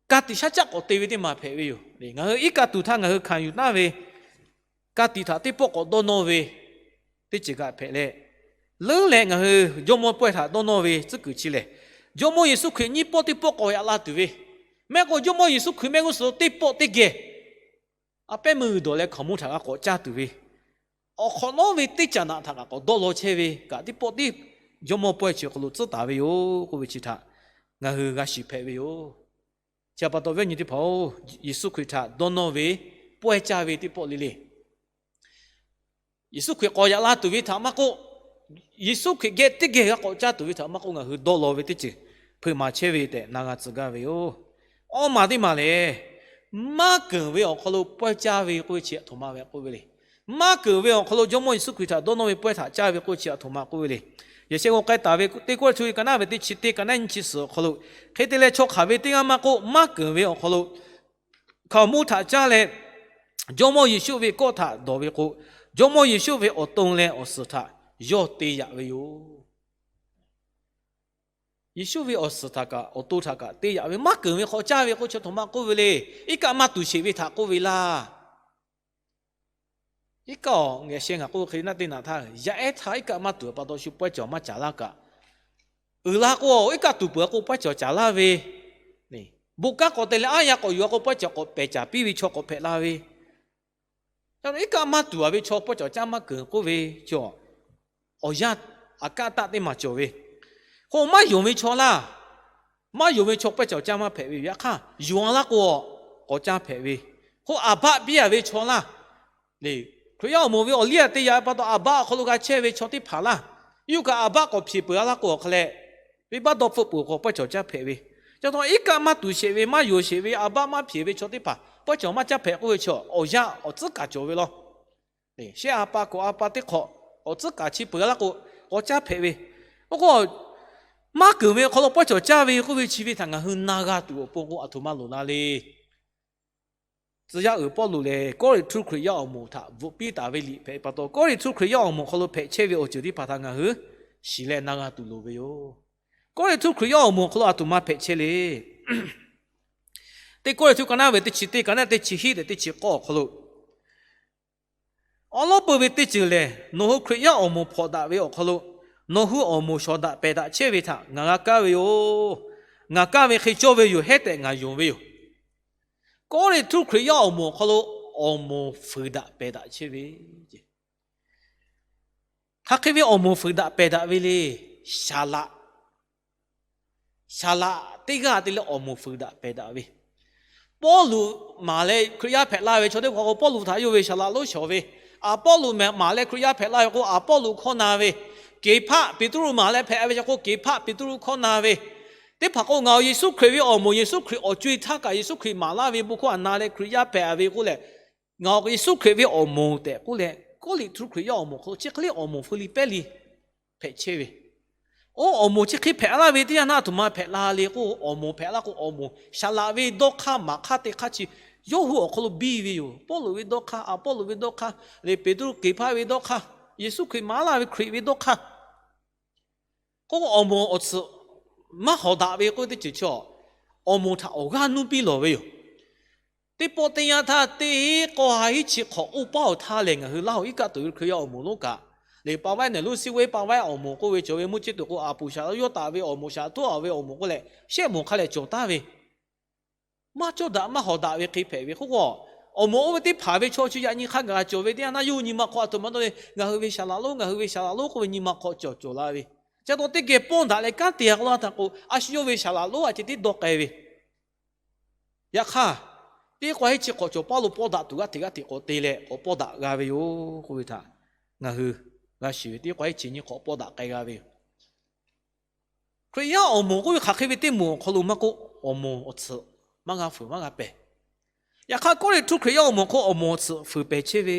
ka tiꞈ shaˉ caˆ k'awꞈ te ve teˇ maˬ hpehꞈ ve yoˬ. Ngaˬ hui iˉ kaˆ tuˬ htaˇ ngaˬ hui hkanˍ yuˬ taˍ ve ka tiꞈ htaꞈ teˇ pawˆ k'awꞈ dawˇ nawˇ ve teˇ ceuˬ kaꞈ hpehꞈ leh, leuˉ leh ngaˬ hui Jawˇmawˇ pawehˇ htaꞈ dawˇ nawˇ ve tcuhˉ kuiˬ chi lehˬ, Jawˇmawˇ Yeˍsuˆ Hkriꞈ nyiˇ pawˆ teˇ pawˆ k'awꞈ yaꞈ la tuˬ ve, mehˆ k'o Jawˇmawˇ Yeˍsuˆ Hkriꞈ mehˆ g'uˇ suhˍ lo teˇ pawˆ teˇ geh a pehˉ meuˇ g'uiˬ dawˬ leh hkaoˍmonˇ htaꞈ g'a k'awꞈ caˇ tuˬ ve, awˬ hk'awꞈ nawˉ ve teˇ caꞈ naꞈ htaꞈ kaꞈ k'awꞈ dawˇ law chehˇ ve kaꞈ teˇ pawˆ teˇ Jawˇmawˇ pawehˇ chi awˬ hk'aw lo tcuhˉ taˍ ve yoˬ k'oˆ ve chi htaꞈ ngaˬ hui g'a shiˍ hpehꞈ ve yoˬ. Chi pa taw viˉ nyi teˇ hpaˍ-oˬ, Yeˍsuˆ Hkriꞈ htaꞈ dawˇ nawˇ ve pawehˇ caˇ ve teˇ pawˆ le le. Yeˍsuˆ Hkriꞈ k'awꞈ yaꞈ la tuˬ ve htaꞈ maˇ k'oˆ, Yeˍsuˆ Hkriꞈ geh teˇ geh g'a k'awꞈ caˇ tuˬ ve htaꞈ maˇ k'oˆ, ngaˬ hui dawˇ law ve teˇ ceuˬ hpeuꞈ maˍ chehˇ ve tehꞈ na g'a tcuh gaˇ ve yoˬ. Awˇ maˬ teˇ maˬ lehˬ, maˇ keunˍ ve awˬ hk'aw lo pawehˇ caˇ ve k'oˆ ve chi a htoꞈ ma ve k'oˆ ve le. Maˇ keunˍ ve awˬ hk'aw lo Jawˇmawˇ Yeˍsuˆ Hkriꞈ htaꞈ dawˇ nawˇ ve pawehˇ htaꞈ caˇ ve k'oˆ ve chi a htoꞈ ma k'oˆ ve le. Yaꞈ sheh g'aw k'ai taˍ ve Teˇ Kawˇrenˍhtuˆ ka naˉ ve teˇ chi teˇ ka naˉ nyiˇ chi suhˍ awˬ hk'aw lo, hk'e te leh chaw hk'aˬ ve teˇ g'aˇ maˇ k'oˆ, maˇ keunˍ ve awˬ hk'aw lo hkaoˍmonˇ htaꞈ caˇ leh, Jawˇmawˇ Yeˍsuˆ ve kawˆ htaꞈ dawˬ ve k'o, Jawˇmawˇ Yeˍsuˆ ve awˬ to leh awˬ suhˍ htaꞈ yawˇ te yaꞈ ve yoˬ. Yeˍsuˆ ve awˬ suhˍ htaꞈ kaꞈ awˬ to htaꞈ kaꞈ te yaꞈ ve, maˇ keunˍ ve hk'aw caˇ ve k'oˆ chi htaꞈ maˇ k'oˆ ve le. Iˉ kaˆ maˇ tuˬ sheˍ ve htaꞈ k'oˆ ve laˇ. Iˉ kaˆ-oˬ, ngaˬ sheh ngaˬ k'oˆ ve hk'e naˆ teˇ naꞈ htaˇ, yaˇ ehˉ htaˇ iˉ kaˆ maˇ tuˬ pa taw shu pawehˇ cawˬ maˇ caˍ laˇ kaꞈ, uiˍ la k'o, iˉ kaˆ tuˬ peuˬ k'o pawehˇ cawˬ caˍ laˇ ve, bon kanˉ k'awꞈ te leh aˉ yaˇ k'awꞈ yuˬ k'o pawehˇ cawˬ k'awꞈ pehˬ caˍ piˇ ve chaw k'awꞈ hpehꞈ la ve, iˉ kaˆ maˇ tuˬ a ve chaw pawehˇ cawˬ caˇ maˇ keunˍ k'oˆ ve chaw, awˬ yanˇ aꞈ kaˆ taˆ teˇ maˬ cawˬ ve. K'o maˇ yonˍ ve chaw laˇ, maˇ yonˍ ve chaw pawehˇ cawˬ caˇ maˇ hpehꞈ ve yoˬ. Yaꞈ hk'aˇ, yonˍ a laˇ k'o, k'awꞈ caˇ hpehꞈ ve. K'o aˍbaˆ piˇ a ve chaw laˇ, Hkriꞈ yaˇ awˬ moˍ ve awˬ liˇ a te yaꞈ pa taw, aˍbaˆ awˬ hk'aw lo g'a chehˇ ve chaw teˇ hpaˍ laˇ, yawˇ kaꞈ aˍbaˆ k'awꞈ hpeꞈ peuˬ a laˇ k'o awˬ hk'a leh, venˇbaˆ dawˇ hpfuhˆ peuˬ k'o pawehˇ cawˬ caˇ hpehꞈ ve. Ca taw iˉ kaˆ maˇ tuˬ sheˍ ve, maˇ yonˍ sheˍ ve, aˍbaˆ maˇ hpeꞈ ve chaw teˇ hpaˍ pawehˇ cawˬ maˇ caˇ hpehꞈ k'oˆ ve chaw, awˬ yanˇ awˬ tcuhˉ kaˍ cawˬ ve law. Shehˆ a pa kawꞈ a pa teˇ hk'awꞈ awˬ tcuhˉ kaˍ chi peuˬ a laˇ k'o, k'awꞈ caˇ hpehꞈ ve. Oˇ k'o, maˇ keunˍ ve awˬ hk'aw lo pawehˇ cawˬ caˇ ve k'oˆ ve chi ve htaꞈ ngaˬ hui na g'a tuˬ awˬ pon k'o, aˬ htoꞈ ma loˍ la le. Tcuh yaˇ uiˍ Pawˇluꞈ lehˬ, Kawˇrenˍhtuˆ Hkriꞈ yaˇ awˬ moˍ htaꞈ bvuhꞈ piˇ taˍ ve liꞈ hpehꞈ pa taw, Kawˇrenˍhtuˆ Hkriꞈ yaˇ awˬ moˍ awˬ hk'aw lo hpehꞈ chehˇ ve awˬ ceuˬ teˇ hpaˍ htaꞈ ngaˬ hui shiˍ leh na g'a tuˬ loˍ ve yoˬ. Kawˇrenˍhtuˆ Hkriꞈ yaˇ awˬ moˍ awˬ hk'aw lo aˬ htoꞈ ma hpehꞈ chehˇ le. Teˇ Kawˇrenˍhtuˆ ka naˉ ve teˇ chi teˇ ka naˉ teˇ chi hiˆ leh teˇ chi k'awˇ awˬ hk'aw lo, awˉ lawˉ peuˬ ve teˇ ceuˬ lehˬ, nawˬ hui Hkriꞈ yaˇ awˬ moˍ hpawnˬ daꞈ ve awˬ hk'aw lo nawˬ hui awˬ moˍ shawˍ daꞈ pehˬ daꞈ chehˇ ve htaꞈ ngaˬ g'a kaˇ ve yoˬ. Ngaˬ kaˇ ve hk'e cawˇ ve yoˬ, hehˉ tehꞈ ngaˬ yonˍ ve yoˬ. Kawˇrenˍhtuˆ Hkriꞈ yaˇ awˬ moˍ awˬ hk'aw lo awˬ moˍ fuiˍ daꞈ pehˬ daꞈ chehˇ ve, hk'aˬ hk'e ve awˬ moˍ fuiˍ daꞈ pehˬ daꞈ ve le. Saˍ laꞈ, saˍ laꞈ teˇ g'aˇ te leh awˬ moˍ fuiˍ daꞈ pehˬ daꞈ ve. Pawˇluꞈ maˍ leh Hkriꞈ yaˇ hpehꞈ la ve chaw teˇ hpaˍ k'o, Pawˇluꞈ htaꞈ yawˇ ve saˍ laꞈ lonˉ shawˍ ve. Aˍpawˇluꞈ maˍ leh Hkriꞈ yaˇ hpehꞈ la ve k'o, Aˍpawˇluꞈ hkawˇ na ve. Keˍhpaˆ Peˍtruˆ maˍ leh hpehꞈ ve chaw k'o, Keˍhpaˆ Peˍtruˆ hkawˇ na ve. Teˇ hpaˍ k'o, ngaˬ Yeˍsuˆ Hkriꞈ ve awˬ moˍ, Yeˍsuˆ Hkriꞈ awˬ co-e htaˇ kaꞈ Yeˍsuˆ Hkriꞈ maˍ laˇ ve bon hkawˇ htaꞈ na leh Hkriꞈ yaˇ hpehꞈ ve k'oˆ leh, ngaˬ Yeˍsuˆ Hkriꞈ ve awˬ moˍ tehꞈ k'oˆ leh, Kawˇrenˍhtuˆ Hkriꞈ yaˇ awˬ moˍ hk'aw lo chi hk'e le awˬ moˍ feu li pehˉ li hpehꞈ chehˇ ve. Oˇ awˬ moˍ chi hk'e hpehꞈ laˇ ve teˇ yanˇ naˆ aˬ htoꞈ ma hpehꞈ la le k'o, awˬ moˍ hpehꞈ laˇ k'o, awˬ moˍ saˍ laꞈ ve dawˇ hk'aˇ maˍ hk'aˇ teˇ hk'aˇ chi yawˇ hui awˬ hk'aw lo biˇ ve yoˬ. Pawˇluꞈ ve dawˇ hk'aˇ, Aˍpawˇluꞈ ve dawˇ hk'aˇ, leh Peˍtruˆ, Keˍhpaˆ ve dawˇ hk'aˇ, Yeˍsuˆ Hkriꞈ maˍ laˇ ve Hkriꞈ ve dawˇ hk'aˇ k'o, awˬ moˍ awˬ tsuhꞈ maˇ hawˍ daꞈ ve k'oˆ ve teˇ ceuˬ chi, awˬ moˍ htaꞈ awˬ g'aˇ nuˇ piˇ lawˬ ve yoˬ. Teˇ pawˆ teˇ yanˇ htaˇ teˇ k'awˇ ha hiˉ chi hk'awꞈ oˇ paˉ awˬ htaˇ lehˬ, ngaˬ hui Laˇ hoꞈ iˉ kaˆ tuˬ ve Hkriꞈ yaˇ awˬ moˍ lonˉ kaꞈ, liꞈ pa vaiˉ nehˬ lonˉ siˉ vaiˉ pa vaiˉ awˬ moˍ k'oˆ ve cawˬ ve mvuhˇ ceˇ tuˬ k'o, aˬ puˍ shaˍ laꞈ yawˇ taˍ ve awˬ moˍ shaˍ htoˉ a ve awˬ moˍ k'oˆ leh, shehˆ moˍ hk'a lehˬ cawˬ taˍ ve, maˇ cawˇ daꞈ maˇ hawˍ daꞈ ve hk'e hpehꞈ ve k'oˆ k'o, awˬ moˍ oˇ ve teˇ hpaˍ ve chaw chi yaꞈ nyi hk'a gaˬ cawˬ ve teˇ yanˇ naˆ yawˇ hui nyi ma hk'aw aˬ htoꞈ ma dawˇ ve, ngaˬ hui ve shaˍ laꞈ lonˉ, ngaˬ hui ve shaˍ laꞈ lonˉ k'oˆ ve nyi ma hk'aw cawˬ cawˬ la ve. Chi taw teˇ geh pawˇ daꞈ leh kanˉ te a k'o laˇ htaˇ k'o, a shu yawˇ ve shaˍ laꞈ lonˉ a ceh tiˉ dawˇ k'ai ve. Yaꞈ hk'aˇ, teˇ k'awˇ ha hiˉ chi hk'awꞈ cawˬ paˇ lo pawˇ daꞈ tuˬ g'aˇ hteꞈ g'aˇ hteꞈ k'awꞈ te leh k'awꞈ pawˇ daꞈ g'a ve yoˬ k'oˆ ve htaꞈ ngaˬ hui g'a shiˍ ve. Teˇ k'awˇ ha hiˉ chi nyi hk'awꞈ pawˇ daꞈ k'ai g'a ve yoˬ. Hkriꞈ yaˇ awˬ moˍ k'oˆ ve hk'aˬ hk'e ve teˇ moˍ awˬ hk'aw lo maˇ k'oˆ, awˬ moˍ awˬ tsuhꞈ maˇ g'a fuiˍ maˇ g'a pehˬ. Yaꞈ hk'aˇ, Kawˇrenˍhtuˆ Hkriꞈ yaˇ awˬ moˍ hk'oˆ awˬ moˍ awˬ tsuhꞈ fuiˍ pehˬ chehˇ ve,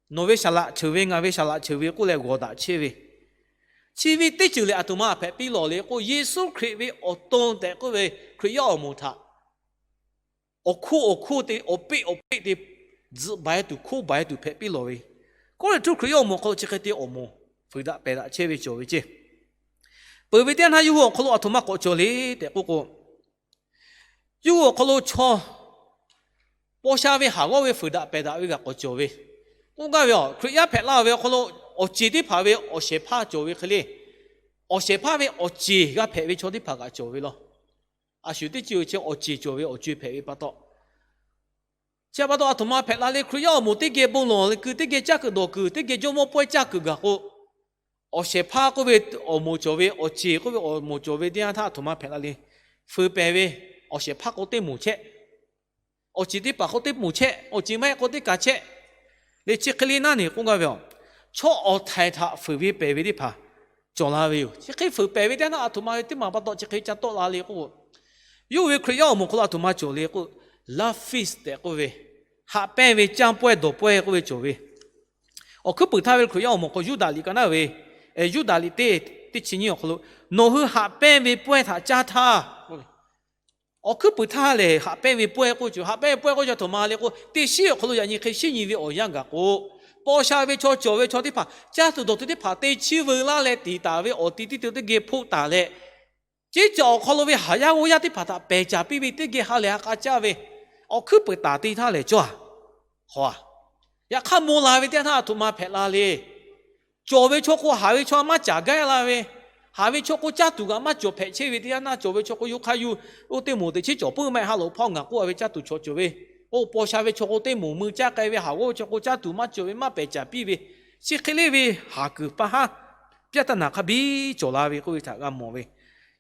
nawˬ ve shaˍ laꞈ cheuˬ ve, ngaˬ ve shaˍ laꞈ cheuˬ ve k'oˆ leh g'awˬ daꞈ chehˇ ve, chi ve teˇ ceuˬ lehˬ aˬ htoꞈ ma hpehꞈ piˇ lawˬ le k'o, Yeˍsuˆ Hkriꞈ ve awˬ to tehꞈ k'oˆ ve Hkriꞈ yaˇ awˬ moˍ htaꞈ awˬ hkoˇ awˬ hkoˇ te, awˬ peˆ awˬ peˆ te tzuhꞈ baˬ e tuˬ, hkoˇ baˬ e tuˬ hpehꞈ piˇ lawˬ ve. Kawˇrenˍhtuˆ Hkriꞈ yaˇ awˬ moˍ hk'aw lo chi hk'e te awˬ moˍ fuiˍ daꞈ pehˬ daꞈ chehˇ ve cawˬ ve ceˇ. Peuˬ ve teˇ yanˇ htaˇ yawˇ hui awˬ hk'aw lo aˬ htoꞈ ma k'awꞈ cawˬ le tehꞈ k'oˆ k'o, yawˇ hui awˬ hk'aw lo chaw paw sha ve haˍ g'awˇ ve fuiˍ daꞈ pehˬ daꞈ ve g'a k'awꞈ cawˬ ve. K'oˆ gaˇ ve, Hkriꞈ yaˇ hpehꞈ la ve awˬ hk'aw lo awˬ ceˬ teˇ hpaˍ ve awˬ shehˍ hpaˇ cawˬ ve hk'e le, awˬ shehˍ hpaˇ ve awˬ ceˬ g'a hpehꞈ ve chaw teˇ hpaˍ kaꞈ cawˬ ve law. A shu teˇ ceuˬ chi awˬ ceˬ cawˬ ve awˬ co-e hpehꞈ ve pa taw, chi pa taw aˬ htoꞈ ma hpehꞈ la le. Hkriꞈ yaˇ awˬ moˍ teˇ geh bon lawˬ kuiˬ, teˇ geh caˇ kuiˬ dawˬ kuiˬ, teˇ geh jawˇmawˇ pawehˇ caˇ kuiˬ gaˬ k'o, awˬ shehˍ hpaˇ k'oˆ ve awˬ moˍ cawˬ ve, awˬ ceˬ k'oˆ ve awˬ moˍ cawˬ ve teˇ yanˇ htaˇ aˬ htoꞈ ma hpehꞈ la le. Fuiˍ pehˬ ve awˬ shehˍ hpaˇ k'o teˇ moˍ chehˇ, awˬ ceˬ teˇ hpaˍ k'o teˇ moˍ chehˇ, awˬ ceˬ maˇ heˆ k'o teˇ kaˬ chehˇ. Leh chi hk'e le naˆ neˬ k'oˆ gaˇ ve, chaw awˬ htaiˍ htaꞈ fuiˍ ve pehˬ ve teˇ hpaˍ cawˬ la ve yoˬ. Chi hk'e fuiˍ pehˬ ve teˇ yanˇ htaˇ aˬ htoꞈ ma ve teˇ maˬ pa taw chi hk'e ca tawˆ la le k'o, yawˇ ve Hkriꞈ yaˇ awˬ moˍ hk'aw lo aˬ htoꞈ ma cawˬ le k'o, love feast tehꞈ k'oˆ ve, haꞈ pehnˇ ve, canˇ pawehˇ dawˬ pawehˇ k'oˆ ve cawˬ ve. Awˬ hkuiˉ puiˍ htaˇ ve Hkriꞈ yaˇ awˬ moˍ k'o Yuˇdaꞈ liꞈ ka naˉ ve, Yuˇdaꞈ liꞈ teˇ, teˇ chi nyiˇ awˬ hk'aw lo, Nawˬ hui haꞈ pehnˇ ve pawehˇ htaꞈ caˇ htaˇ, awˬ hkuiˉ puiˍ htaˇ lehˬ haꞈ pehnˇ ve pawehˇ k'oˆ ve, haꞈ pehnˇ ve pawehˇ k'oˆ ve chaw htoꞈ ma le k'o, teˇ shiˉ awˬ hk'aw lo yaꞈ nyi hk'e shiˉ nyi ve awˬ yanˇ gaˬ k'o, paw sha ve chaw, cawˬ ve chaw teˇ hpaˍ caˇ tuˬ dawˬ tuˬ teˇ hpaˍ te chiˇ veu laˇ leh tiˍ taˍ ve awˬ ti teˇ te teˇ geh hpoˆ taˍ leh, ceˇ caˬ awˬ hk'aw lo ve haˍ yaˇ g'awˇ yaˇ teˇ hpaˍ htaꞈ pehˬ caˍ piˇ ve teˇ geh ha lehˬ ha k'a caˇ ve, awˬ hkuiˉ puiˍ taˍ te htaˇ lehˬ cawˇ a. Hk'aw a, yaꞈ hk'aˇ maw la ve teˇ yanˇ htaˇ aˬ htoꞈ ma hpehꞈ la le. Cawˬ ve chaw k'o haˍ ve chaw maˇ caˍ gaˇ la ve, haˍ ve chaw k'o caˇ tuˬ kaꞈ maˇ cawˬ hpehꞈ chehˇ ve teˇ yanˇ htaˇ, cawˬ ve chaw k'o yawˇ hk'aˇ yuˬ, oˇ teˇ moˍ teꞈ chiˉ cawˬ puiˉ maˇ haꞈ loꞈ hpawˇ ngaˬ k'oˆ a ve caˇ tuˬ chaw cawˬ ve, oˇ paw sha ve chaw k'o teˇ moˍ mui caˇ k'ai ve, haˍ g'awˇ ve chaw k'o caˇ tuˬ maˇ cawˬ ve, maˇ pehˬ caˍ piˇ ve, chi hk'e le ve haˍ kuiˬ pa haˉ pyaˇ taˇ naˍ hk'a biˇ cawˬ la ve k'oˆ ve htaꞈ g'a mawˬ ve.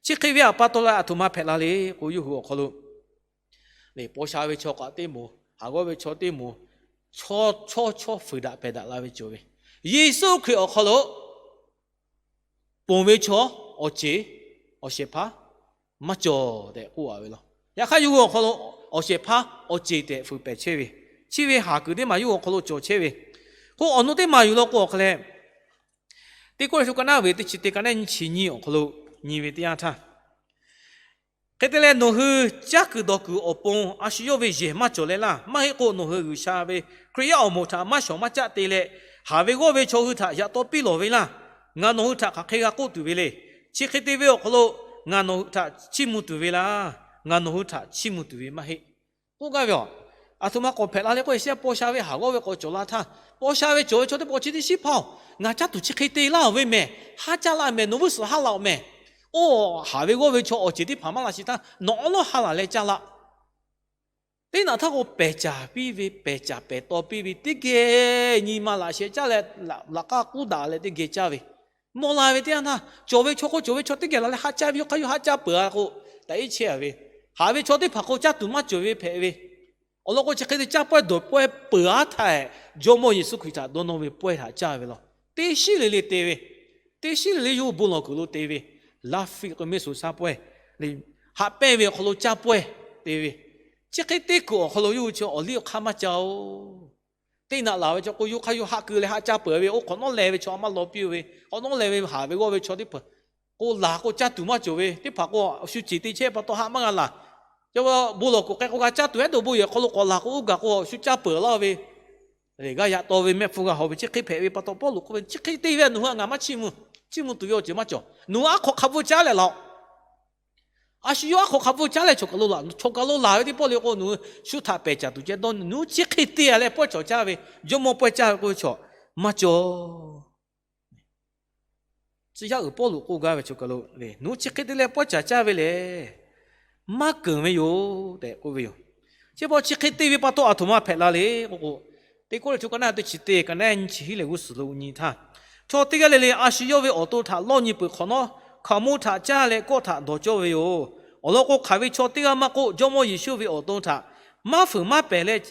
Chi hk'e ve pa taw la aˬ htoꞈ ma hpehꞈ la le k'o, yawˇ hui awˬ hk'aw lo lehˬ paw sha ve chaw kaꞈ teˇ moˍ, haˍ g'awˇ ve chaw teˇ moˍ, chaw chaw chaw fuiˍ daꞈ pehˬ daꞈ la ve cawˬ ve. Yeˍsuˆ Hkriꞈ awˬ hk'aw lo ponˬ ve chaw awˬ ceˬ, awˬ shehˍ hpaˇ maˇ cawˬ tehꞈ k'oˆ a ve law. Yaꞈ hk'aˇ yawˇ hui awˬ hk'aw lo awˬ shehˍ hpaˇ awˬ ceˬ tehꞈ fuiˍ pehˍ chehˇ ve, chi ve haˍ kuiˬ teˇ maˬ yawˇ hui awˬ hk'aw lo cawˬ chehˇ ve. K'o awˬ nu teˇ maˬ yuˬ law k'o awˬ hk'a lehˬ, Teˇ Kawˇrenˍhtuˆ ka naˉ ve teˇ chi teˇ ka naˉ nyiˇ chi nyiˇ awˬ hk'aw lo nyi ve teˇ yanˇ htaˇ, hk'e te leh nawˬ hui caˇ kuiˬ dawˬ kuiˬ awˬ pon a shu yawˇ ve yehˬ maˇ cawˬ leh laˇ. Maˇ heˆ k'o nawˬ hui G'uiˬsha ve Hkriꞈ yaˇ awˬ moˍ htaꞈ maˇ shawˍ maˇ caˆ te leh, haˍ ve g'awˇ ve chaw hui htaꞈ yaꞈ taw piˇ lawˬ ve laˇ. Ngaˬ nawˬ hui htaꞈ hk'aˬ hk'e g'a k'oˆ tuˬ ve le. Chi hk'e te ve awˬ hk'aw lo ngaˬ nawˬ hui htaꞈ chiˇ mvuh tuˬ ve laˇ. Ngaˬ nawˬ hui htaꞈ chiˇ mvuh tuˬ ve maˇ heˆ k'oˆ gaˇ ve yoˬ. Aˬ htoꞈ ma k'awꞈ hpehꞈ la le k'oˆ ve, shehˆ paw sha ve haˍ g'awˇ ve k'awꞈ cawˬ la htaˇ, paw sha ve cawˬ ve chaw teˇ pawˆ chi teˇ shiˉ hpaˇ-oˬ, ngaˬ caˇ tuˬ chi hk'e te laˇ-oˬ ve mehˬ, haˉ caˇ laˇ mehˬ, nawˬ vuiˇ suhˍ haˉ laˇ-oˬ mehˬ. Oˇ haˍ ve g'awˇ ve chaw awˬ ceˬ teˇ hpaˍ maˇ la sheˍ htaˇ nawˬ awˉ lawˉ ha laˬ leh caˇ laˇ. Teˇ naꞈ htaˇ k'o pehˬ caˍ piˇ ve, pehˬ caˍ pehˬ taw piˇ ve teˇ geh nyi ma laꞈ sheh caˇ leh, laꞈ k'aˇ k'uˉ daꞈ leh teˇ geh caˇ ve, maw la ve teˇ yanˇ htaˇ, cawˬ ve chaw k'o cawˬ ve chaw teˇ geh la leh haˉ caˇ ve, yawˇ hk'aˇ yawˇ haˉ caˇ peuˬ a k'o, taꞈ iˉ chehˇ a ve, haˍ ve chaw teˇ hpaˍ k'o caˇ tuˬ maˇ cawˬ ve hpehꞈ ve, awˬ lawn k'o chi hk'e te caˇ pawehˇ dawˬ pawehˇ peuˬ aˉ htaˇ, Jawˇmawˇ Yeˍsuˆ Hkriꞈ htaꞈ dawˇ nawˇ ve pawehˇ htaꞈ caˇ ve law. Teˇ shiˉ le le te ve, teˇ shiˉ le le yawˇ hui bon lawˬ kuiˬ lo te ve, laˇ fiˆ k'o mehˆ suhˍ shaˉ pawehˇ, haꞈ pehnˇ ve awˬ hk'aw lo caˇ pawehˇ te ve, chi hk'e teˇ kuiˬ awˬ hk'aw lo yawˇ hui chi awˬ liˇ awˬ hk'aˇ maˇ caˇ-oˬ. Teˇ naꞈ laˬ ve chaw k'o yawˇ hk'aˇ yawˇ haˆ keu leh haˉ caˇ peuˬ ve, oˇ hk'awꞈ nawˉ leh ve chaw a maˇ law piˇ-oˬ ve, hk'awꞈ nawˉ leh ve haˍ ve g'awˇ ve chaw teˇ hpaˍ k'o laˬ k'o caˇ tuˬ maˇ cawˬ ve, teˇ hpaˍ k'o shu ceˬ te chehˇ pa taw haˆ maˇ g'a laˬ. Bon lawˬ kuiˬ k'ai k'o g'a caˇ tuˬ ehˉ dawˬ bon yehˬ hk'aw lo k'awꞈ laˬ k'o oˇ gaˬ k'o shu caˇ peuˬ laˇ ve, g'a yaꞈ taw ve mehˆ hpfuhˇ g'a haw ve, chi hk'e hpehꞈ ve pa taw Pawˇluꞈ k'oˆ ve, chi hk'e te ve nawˬ hui a ngaˬ maˇ chiˇ mvuh, chiˇ mvuh tuˬ ve awˬ ceuˬ maˇ cawˬ. Nawˬ hui aˉ hk'awꞈ hk'a bvuhˇ caˉ leh laˬ-oˬ. A shu yawˇ aˉ hk'awꞈ hk'a bvuhˇ caˉ leh chaw kaˬ lo laˬ, chaw kaˬ lo laˬ ve teˇ pawˆ le k'o nawˬ hui shu htaꞈ pehˬ caˍ tuˬ ceh dawˇ, nawˬ hui chi hk'e te a leh pawehˇ cawˬ caˇ ve, Jawˇmawˇ pawehˇ caˇ ve k'oˆ ve chaw maˇ cawˬ. Tcuh yaˇ uiˍ Pawˇluꞈ k'oˆ gaˇ ve chaw kaˬ lo, nawˬ hui chi hk'e te leh pawehˇ cawˬ caˇ ve lehˬ, maˇ keunˍ ve yoˬ tehꞈ k'oˆ ve yoˬ. Chi pa chi hk'e te ve pa taw aˬ htoꞈ ma hpehꞈ la le k'o k'o, Teˇ Kawˇrenˍhtuˆ ka naˉ teˇ chi teˇ ka naˉ nyiˇ chi hiˉ leh g'uˇ suhˍ lo nyi htaˇ, chaw teˇ g'aˇ le le a shu yawˇ ve awˬ to htaꞈ lawˇ nyi peuˬ hk'awꞈ nawˉ, hkaoˍ monˇ htaꞈ caˇ leh kawˆ htaꞈ dawˬ cawˇ ve yoˬ. Awˬ lawn k'o hk'aˬ ve chaw teˇ g'aˇ maˇ k'oˆ, Jawˇmawˇ Yeˍsuˆ ve awˬ to htaꞈ maˇ fuiˍ maˇ pehˬ leh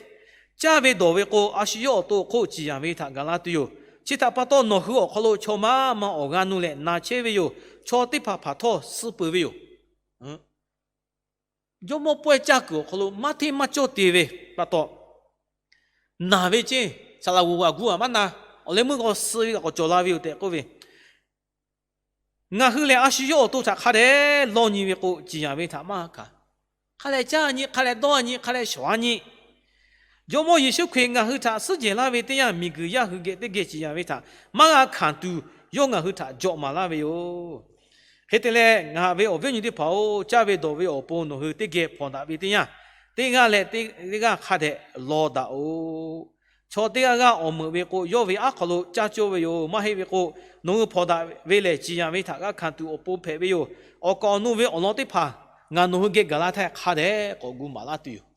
caˇ ve dawˬ ve k'o, a shu yawˇ awˬ to awˬ hk'oˆ ciˍ yanˍ ve htaꞈ gaˬ la tuˬ yoˬ. Chi htaꞈ pa taw nawˬ hui awˬ hk'aw lo chaw maˇ maˇ awˬ g'aˇ nuˇ leh na chehˇ ve yoˬ. Chaw teˇ hpaˍ hpaˍ htawˇ suh peuˬ ve yoˬ. Jawˇmawˇ pawehˇ caˇ kuiˬ awˬ hk'aw lo maˇ hteˇ maˇ cawˇ te ve pa taw, naˬ ve ceˇ, saˍ laˍ g'oˍ g'aꞈ gu a maˇ na, awˬ leh meuˇ k'awꞈ suh ve kaꞈ k'awꞈ cawˬ la ve yoˬ tehꞈ k'oˆ ve, ngaˬ hui lehˬ a shu yawˇ awˬ to htaꞈ hk'a dehꞈ lawˇ nyi ve k'o, ciˍ yanˍ ve htaꞈ maˇ hkanˍ. Hk'a leh caˇ nyi, hk'a leh dawˇ nyi, hk'a leh shawˍ nyi. Jawˇmawˇ Yeˍsuˆ Hkriꞈ ngaˬ hui htaꞈ suhˉ jehˬ laˇ ve teˇ yanˇ, miˬguiˬ yaˇ hui geh teˇ geh ciˍ yanˍ ve htaꞈ maˇ g'a hkanˍ tuˬ, yawˇ ngaˬ hui htaꞈ jawꞈ maˍ laˇ ve yoˬ. Hk'e te leh, ngaˬ ve awˬ viˉ awˬ nyi teˇ hpaˍ-oˬ, caˇ ve dawˬ ve awˬ pon nawˬ hui teˇ geh hpawnˬ daꞈ ve teˇ yanˇ, teˇ g'aˇ leh teˇ g'aˇ hk'a dehꞈ law daꞈ-oꞈ. Chaw teˇ g'aˇ g'aˇ awˬ meuꞈ ve k'o, yawˇ ve aˉ hk'aw lo caˇ cawˇ ve yoˬ. Maˇ heˆ ve k'o, nawˬ hui hpawnˬ daꞈ ve lehˬ, ciˍ yanˍ ve htaꞈ g'a hkanˍ tuˬ awˬ pon hpehꞈ ve yoˬ. Awˬ kaˍ awˬ nu ve awˬ lawn teˇ hpaˍ ngaˬ nawˬ hui geh gaˬ la htaˇ hk'a dehꞈ k'awꞈ gu maˍ laˇ tuˬ yoˬ.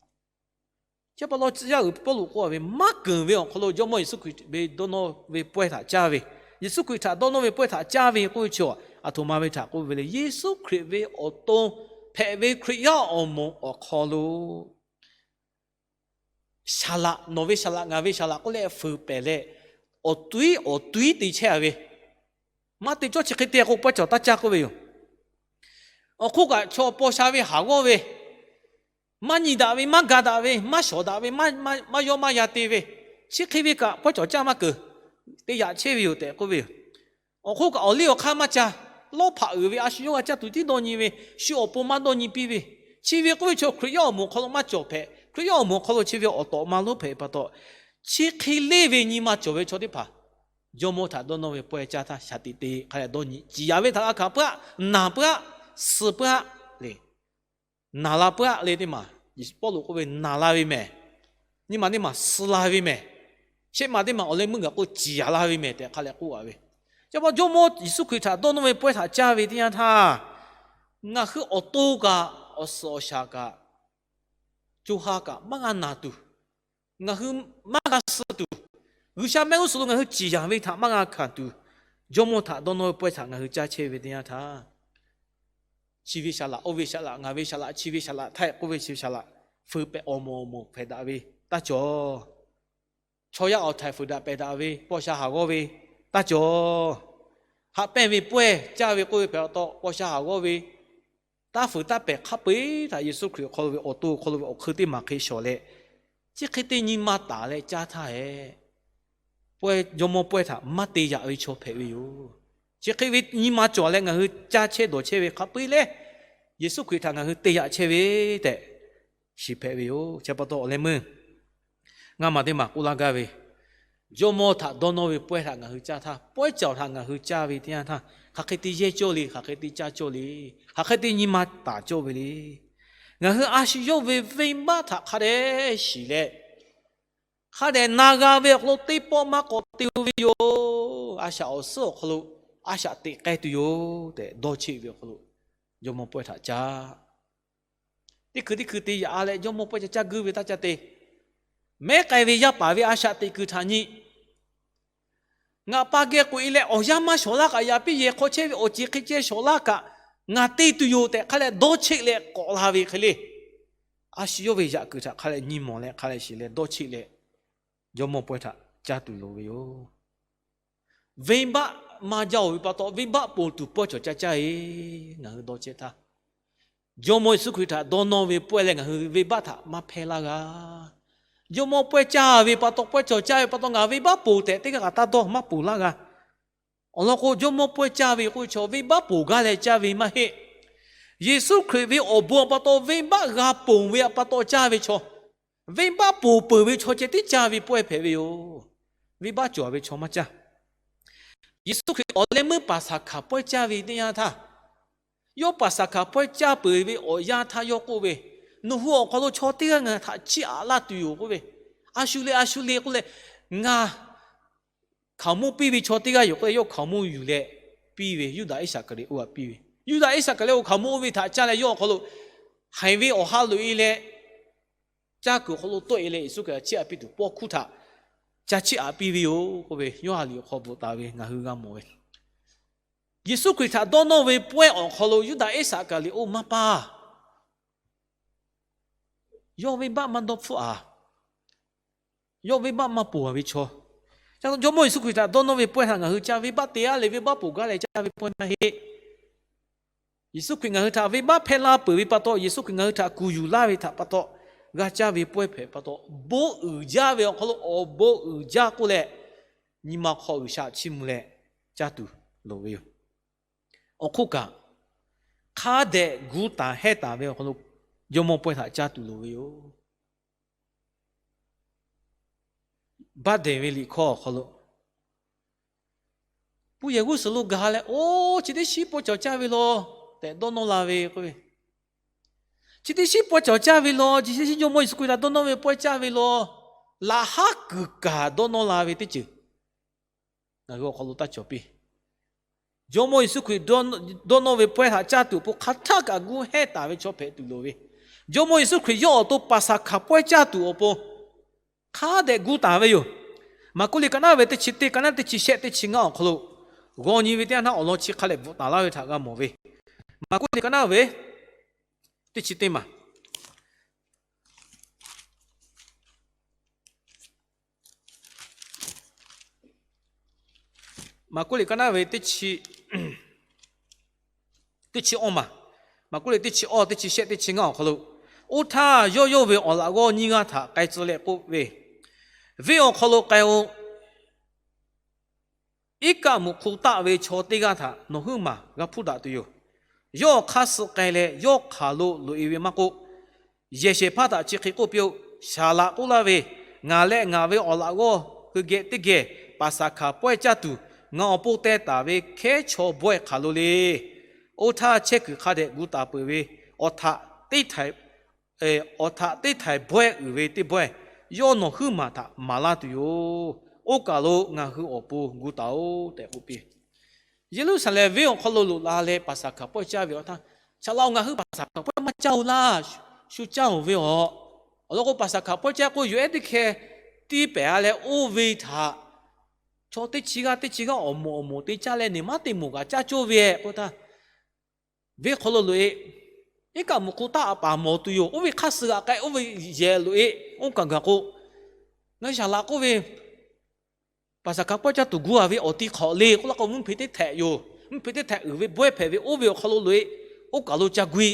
Chi pa taw tcuh yaˇ uiˍ Pawˇluꞈ k'oˆ a ve, maˇ keunˍ ve awˬ hk'aw lo Jawˇmawˇ Yeˍsuˆ Hkriꞈ ve dawˇ nawˇ ve pawehˇ htaꞈ caˇ ve, Yeˍsuˆ Hkriꞈ htaꞈ dawˇ nawˇ ve pawehˇ htaꞈ caˇ ve k'oˆ ve chi, aˬ htoꞈ ma ve htaꞈ k'oˆ ve le. Yeˍsuˆ Hkriꞈ ve awˬ to hpehꞈ ve Hkriꞈ yaˇ awˬ moˍ awˬ hk'aw lo shaˍ laꞈ, nawˬ ve shaˍ laꞈ, ngaˬ ve shaˍ laꞈ k'oˆ leh fuiˍ pehˬ leh, awˬ tuiˉ awˬ tuiˉ te chehˇ a ve, maˇ te cawˇ chi hk'e te k'o pawehˇ cawˬ taˇ caˇ k'oˆ ve yoˬ. Awˬ hk'oˆ kaꞈ chaw paw sha ve haˍ g'awˇ ve, maˇ nyi daꞈ ve, maˇ ga daꞈ ve, maˇ shawˍ daꞈ ve, maˇ yawˇ maˇ yan te ve, chi hk'e ve kaꞈ pawehˇ cawˬ caˇ maˇ keunˍ. te yaꞈ chehˇ ve yoˬ tehꞈ k'oˆ ve yoˬ. Awˬ hk'oˆ kaꞈ awˬ liˇ awˬ hk'aˇ maˇ ca, lawˇ hpaꞈ uiˍ ve a shu yawˇ g'a caˇ tuˬ tiˉ dawˇ nyi ve, shu awˬ pon maˇ dawˇ nyi piˇ ve, chi ve k'oˆ ve chaw Hkriꞈ yaˇ awˬ moˍ awˬ hk'aw lo maˇ cawˬ hpehꞈ. Hkriꞈ yaˇ awˬ moˍ awˬ hk'aw lo chi ve awˬ tawꞈ ma lonˉ hpehꞈ pa taw, chi hk'e leˇ ve nyi ma cawˬ ve chaw teˇ hpaˍ Jawˇmawˇ htaꞈ dawˇ nawˇ ve pawehˇ caˇ htaˇ, shaˍ tiꞈ te hk'a leh dawˇ nyi, ciˍ yanˍ ve htaꞈ g'a hkanˍ peuˬ aˆ, naˬ peuˬ aˆ, suh peuˬ aˆ le. Naˬ la peuˬ aˆ le teˇ maˬ, Pawˇluꞈ k'oˆ ve, naˬ la ve mehˍ. Nyiˇ maˬ teˇ maˬ suh la ve mehˍ. Shehˆ maˬ teˇ maˬ awˬ leh meuˇ gaˬ k'o ciˍ yanˍ la ve mehˍ tehꞈ hk'a leh k'oˆ a ve. Chi pa Jawˇmawˇ Yeˍsuˆ Hkriꞈ htaꞈ dawˇ nawˇ ve pawehˇ htaꞈ caˇ ve teˇ yanˇ htaˇ, ngaˬ hui awˬ to kaꞈ, awˬ suhˍ awˬ shaˍ kaꞈ, co ha kaꞈ maˇ g'a naˬ tuˬ, ngaˬ hui maˇ g'a suh tuˬ, G'uiˬsha mehˆ g'uˇ suhˍ lo ngaˬ hui ciˍ yanˍ ve htaꞈ maˇ g'a hkanˍ tuˬ, Jawˇmawˇ htaꞈ dawˇ nawˇ ve pawehˇ htaꞈ ngaˬ hui caˇ chehˇ ve teˇ yanˇ htaˇ, chi ve saˍ laꞈ, oˇ ve saˍ laꞈ, ngaˬ ve saˍ laꞈ, chi ve saˍ laꞈ htaˇ k'oˆ ve chi ve saˍ laꞈ, fuiˍ pehꞈ awˬ moˍ awˬ moˍ hpehꞈ daꞈ ve taˇ cawˬ. Chaw yaˇ awˬ htaiˍ fuiˍ daꞈ pehˬ daꞈ ve, paw sha haˍ g'awˇ ve taˇ cawˬ. Haꞈ pehnˇ ve pawehˇ caˇ ve k'oˆ ve hpehꞈ pa taw, paw sha haˍ g'awˇ ve, taˇ fuiˍ taˇ pehˬ hk'a peu-eˬ htaꞈ Yeˍsuˆ Hkriꞈ awˬ hk'aw lo ve awˬ to awˬ hk'aw lo ve awˬ hk'eun teˇ maˬ hk'e shawˍ leh, chi hk'e te nyi ma taˍ leh caˇ htaˇ hehꞈ, pawehˇ, jawˇmawˇ pawehˇ htaꞈ maˇ te yaꞈ ve chaw hpehꞈ ve yoˬ. Chi hk'e ve nyi ma cawˬ leh ngaˬ hui caˇ chehˇ dawˬ chehˇ ve hk'a peu-eˬ leh, Yeˍsuˆ Hkriꞈ htaꞈ ngaˬ hui te yaꞈ chehˇ ve tehꞈ shiˍ hpehꞈ ve yoˬ. Chi pa taw awˬ leh meuˇ ngaˇ maˬ teˇ maˬ k'oˆ laˇ gaˇ ve, jawˇmawˇ htaꞈ dawˇ nawˇ ve pawehˇ htaꞈ ngaˬ hui caˇ htaˇ, pawehˇ caoˬ htaꞈ ngaˬ hui caˇ ve teˇ yanˇ htaˇ, hk'aˬ hk'e te yehˇ cawˇ le, hk'aˬ hk'e te caˇ cawˇ le, hk'aˬ hk'e te nyi ma taˍ cawˇ ve le. Ngaˬ hui a shu yawˇ ve venˇbaˆ htaꞈ hk'a dehꞈ shiˍ leh, hk'a dehꞈ na g'a ve awˬ hk'aw lo teˇ pawˆ maˇ k'awꞈ te-o ve yoˬ. A shaꞈ awˬ suhˉ awˬ hk'aw lo a shaꞈ teꞈ k'ai tuˬ yoˬ tehꞈ dawˇ cheˆ ve awˬ hk'aw lo jawˇmawˇ pawehˇ htaꞈ caˇ. Teˇ hkui teˇ hkui te yaꞈ-a leh jawˇmawˇ pawehˇ ca caˇ guiˇ ve taˇ ca te. Mehˉ k'ai ve yaˇ paˍ ve a shaꞈ teꞈ kuiˬ htaꞈ nyi, ngaˬ pa geh k'oꞈ-e leh awˬ yanˇ maˇ shawˍ laˇ kaꞈ, yaꞈ piˇ yehˬ hk'aw chehˇ ve awˬ ceˬ hk'e ceh shawˍ laˇ kaꞈ, ngaˬ te tuˬ yoˬ tehꞈ hk'a leh dawˇ cheˆ leh k'awꞈ la ve hk'e le. A shu yawˇ ve yaꞈ kuiˬ htaꞈ hk'a leh nyi mawˬ leh hk'a leh shiˍ leh dawˇ cheˆ leh, jawˇmawˇ pawehˇ htaꞈ caˇ tuˬ loˍ ve yoˬ. Venˇbaˆ maˇ jaˇ-oˬ ve pa taw, venˇbaˆ ponˬ tuˬ pawehˇ cawˬ ca caˇ-e. Ngaˬ hui dawˇ chehˇ htaˇ, jawˇmawˇ Yeˍsuˆ Hkriꞈ htaꞈ dawˇ nawˇ ve pawehˇ leh ngaˬ hui venˇbaˆ htaꞈ maˇ hpehˇ laˇ g'a. Jawˇmawˇ pawehˇ caˇ ve pa taw, pawehˇ cawˬ caˇ ve pa taw ngaˬ venˇbaˆ ponˬ tehꞈ teˇ g'aˇ kaꞈ taˇ dawˇ maˇ ponˬ laˇ g'a. Awˬ lawn k'o, jawˇmawˇ pawehˇ caˇ ve k'oˆ ve chaw venˇbaˆ ponˬ gaˇ leh caˇ ve maˇ heˆ. Yeˍsuˆ Hkriꞈ ve awˬ bon pa taw venˇbaˆ g'a ponˬ ve pa taw caˇ ve chaw, venˇbaˆ ponˬ peuˬ ve chaw ceh tiˉ caˇ ve pawehˇ hpehꞈ ve yoˬ. Venˇbaˆ cawˬ ve chaw maˇ caˇ. Yeˍsuˆ Hkriꞈ awˬ leh meuˇ Paˍsaˍhkaˍ pawehˇ caˇ ve teˇ yanˇ htaˇ, yawˇ Paˍsaˍhkaˍ pawehˇ caˇ peuˬ ve awˬ yanˇ htaˇ yawˇ k'oˆ ve, Nawˬ hui awˬ hk'aw lo chaw teˇ g'aˇ ngaˬ htaꞈ chiˇ aꞈ laˇ tuˬ yoˬ k'oˆ ve, A shu le, a shu le k'oˆ leh, ngaˬ hkaoˍmonˇ piˇ ve chaw teˇ g'aˇ yoˬ k'oˆ leh, yawˇ hkaoˍmonˇ yuˬ leh piˇ ve, Yuˇdaꞈ Iˉsaˍkaˍriˍoˆ htaꞈ piˇ ve. Yuˇdaꞈ Iˉsaˍkaˍriˍoˆ hkaoˍmonˇ oˇ ve htaꞈ caˇ leh yawˇ awˬ hk'aw lo haiˬ ve awˬ ha loꞈ-e leh caˇ kuiˬ awˬ hk'aw lo tawˆ-e leh Yeˍsuˆ Hkriꞈ htaꞈ chiˇ aꞈ piˇ tuˬ pawˇ hkuˇ htaꞈ ca chiˇ aꞈ piˇ ve yoˬ k'oˆ ve, Yoˇhanˬ liꞈ awˬ hk'aw bvuhꞈ taˍ ve ngaˬ hui g'a mawˬ ve. Yeˍsuˆ Hkriꞈ htaꞈ dawˇ nawˇ ve pawehˇ awˬ hk'aw lo Yuˇdaꞈ Iˉsaˍkaˍriˍoˆ maˇ paˇ. Yawˇ venˇbaˆ maˇ dawˇ hpfuhˆ-a. Yawˇ venˇbaˆ maˇ ponˬ-a ve chaw. Jawˇmawˇ Yeˍsuˆ Hkriꞈ htaꞈ dawˇ nawˇ ve pawehˇ htaꞈ ngaˬ hui caˇ, venˇbaˆ te-a leh venˇbaˆ ponˬ gaˇ leh caˇ ve pawehˇ maˇ heˆ. Yeˍsuˆ Hkriꞈ ngaˬ hui htaꞈ venˇbaˆ hpehˇ laˇ peuˬ ve pa taw, Yeˍsuˆ Hkriꞈ ngaˬ hui htaꞈ kuˬ yuˬ laˇ ve htaꞈ pa taw g'a caˇ ve pawehˇ hpehꞈ pa taw, bon uiˍ jaˇ ve awˬ hk'aw lo awˬ bon uiˍ jaˇ k'oˆ leh, nyi ma hk'aw G'uiˬsha chiˇ mvuh leh caˇ tuˬ loˍ ve yoˬ. Awˬ hk'oˆ kaꞈ, hk'a dehꞈ gu taˍ hehˇ taˍ ve awˬ hk'aw lo jawˇmawˇ pawehˇ htaꞈ caˇ tuˬ loˍ ve yoˬ. Baˆ dehˬ ve liꞈ hkawˇ awˬ hk'aw lo, puˇ yehˬ g'uˇ suhˍ lo gaˬ leh, Oˇ, chi teˇ shiˉ pawehˇ cawˬ caˇ ve law tehꞈ dawˇ nawˇ la ve k'oˆ ve, chi teˇ shiˉ pawehˇ cawˬ caˇ ve law, chi teˇ shiˉ Jawˇmawˇ Yeˍsuˆ Hkriꞈ htaꞈ dawˇ nawˇ ve pawehˇ caˇ ve law, laꞈ haˉ kuiˬ kaꞈ dawˇ nawˇ la ve teˇ ceuˬ ngaˬ hui awˬ hk'aw lo taˇ cawˬ piˇ. Jawˇmawˇ Yeˍsuˆ Hkriꞈ dawˇ nawˇ ve pawehˇ htaꞈ caˇ tuˬ awˬ pon hk'aˬ htaˆ kaꞈ gu hehˇ taˍ ve chaw hpehꞈ tuˬ loˍ ve, Jawˇmawˇ Yeˍsuˆ Hkriꞈ yawˇ awˬ to Paˍsaˍhkaˍ pawehˇ caˇ tuˬ awˬ pon hk'a dehꞈ gu taˍ ve yoˬ. Maˍkuˆ liꞈ ka naˉ ve teˇ chi teˇ, ka naˉ teˇ chi shehˆ teˇ chi ngaˇ awˬ hk'aw lo g'aw nyi ve teˇ yanˇ htaˇ awˬ lawn chi hk'a leh bvuhꞈ taˍ laˇ ve htaꞈ g'a mawˬ ve. Maˍkuˆ liꞈ ka naˉ ve teˇ chi teˇ maˬ Maˍkuˆ liꞈ ka naˉ ve teˇ chi, teˇ chi awˇ maˬ, Maˍkuˆ liꞈ teˇ chi awˇ teˇ chi shehˆ teˇ chi ngaˇ awˬ hk'aw lo, oˇ htaˇ yawˇ yawˇ ve awˬ laꞈ g'awˇ nyiˇ g'aˇ htaꞈ k'ai tcuh leh k'oˆ ve, Venˇ awˬ hk'aw lo k'ai-o. iˉ kaˆ muꞈ hk'u taˆ ve chaw teˇ g'aˇ htaꞈ nawˬ huiˉ maˬ g'a hpuˇ daꞈ tuˬ yoˬ. Yawˇ hk'aˇ suh k'ai leh yawˇ hk'aˬ lo loꞈ e ve maˇ k'oˆ, yehˬ shehˍ hpaˇ htaꞈ chi hk'e k'oˆ piˇ-oˆ. Shaˍ laꞈ k'oˆ laˇ ve, Ngaˬ leh ngaˬ ve awˬ laꞈ g'awˇ hui geh teˇ geh Paˍsaˍhkaˍ pawehˇ caˇ tuˬ ngaˬ awˬ pon teh taˍ ve hkehˉ chaw bawehˇ hk'aˬ lo le. Oˇ htaˇ chehˇ kuiˬ hk'a dehꞈ gu taˍ peuˬ ve awˬ htaꞈ teˇ htaiˍ awˬ htaꞈ teˇ htaiˍ bawehˇ uiˍ ve teˇ bawehˇ, yawˇ nawˬ huiˉ maˬ htaꞈ maˍ laˇ tuˬ yoˬ. Oˇ kaˬ lo ngaˬ hui awˬ pon gu taˍ-oꞈ tehꞈ k'oˆ piˇ. Yeˍruˆsaˍlehnˍ venˇ awˬ hk'aw lo loꞈ la leh Paˍsaˍhkaˍ pawehˇ caˇ ve awˬ htaˇ, shaˍ laꞈ-oˬ, ngaˬ hui Paˍsaˍhkaˍ pawehˇ maˇ caˇ-oˬ laˇ, shu caˇ-oˬ ve aˬ. Awˬ lawn k'o, Paˍsaˍhkaˍ pawehˇ caˇ k'o, yawˬ ehˉ teˇ hkeh tiˇ pehˍ-a leh oˇ ve htaꞈ chaw teˇ chi g'aˇ teˇ chi g'aˇ awˬ moˍ awˬ moˍ te caˇ leh neˬ maˉ teˇ moˍ kaꞈ caˇ cawˇ ve k'oˆ htaˇ, venˇ hk'aw lo loꞈ-e, iˉ kaˆ muꞈ hk'u taˆ a paˍ mawˬ tuˬ yoˬ. Oˇ ve hk'aˇ suh g'aꞈ k'ai, oˇ ve yehˬ loꞈ-e, oˇ kaˬ gaˬ k'o, ngaˬ hui shaˍ laꞈ k'oˆ ve, Paˍsaˍhkaˍ pawehˇ caˇ tuˬ gu a ve awˬ ti hk'awꞈ le k'oˆ laˇ k'o, mvuhˇ hpeꞈ teˇ htehꞈ yoˬ. Mvuhˇ hpeꞈ teˇ htehꞈ uiˍ ve bawehˇ hpehꞈ ve oˇ ve awˬ hk'aw lo loꞈ-e, oˇ kaˬ lo ca gu-e.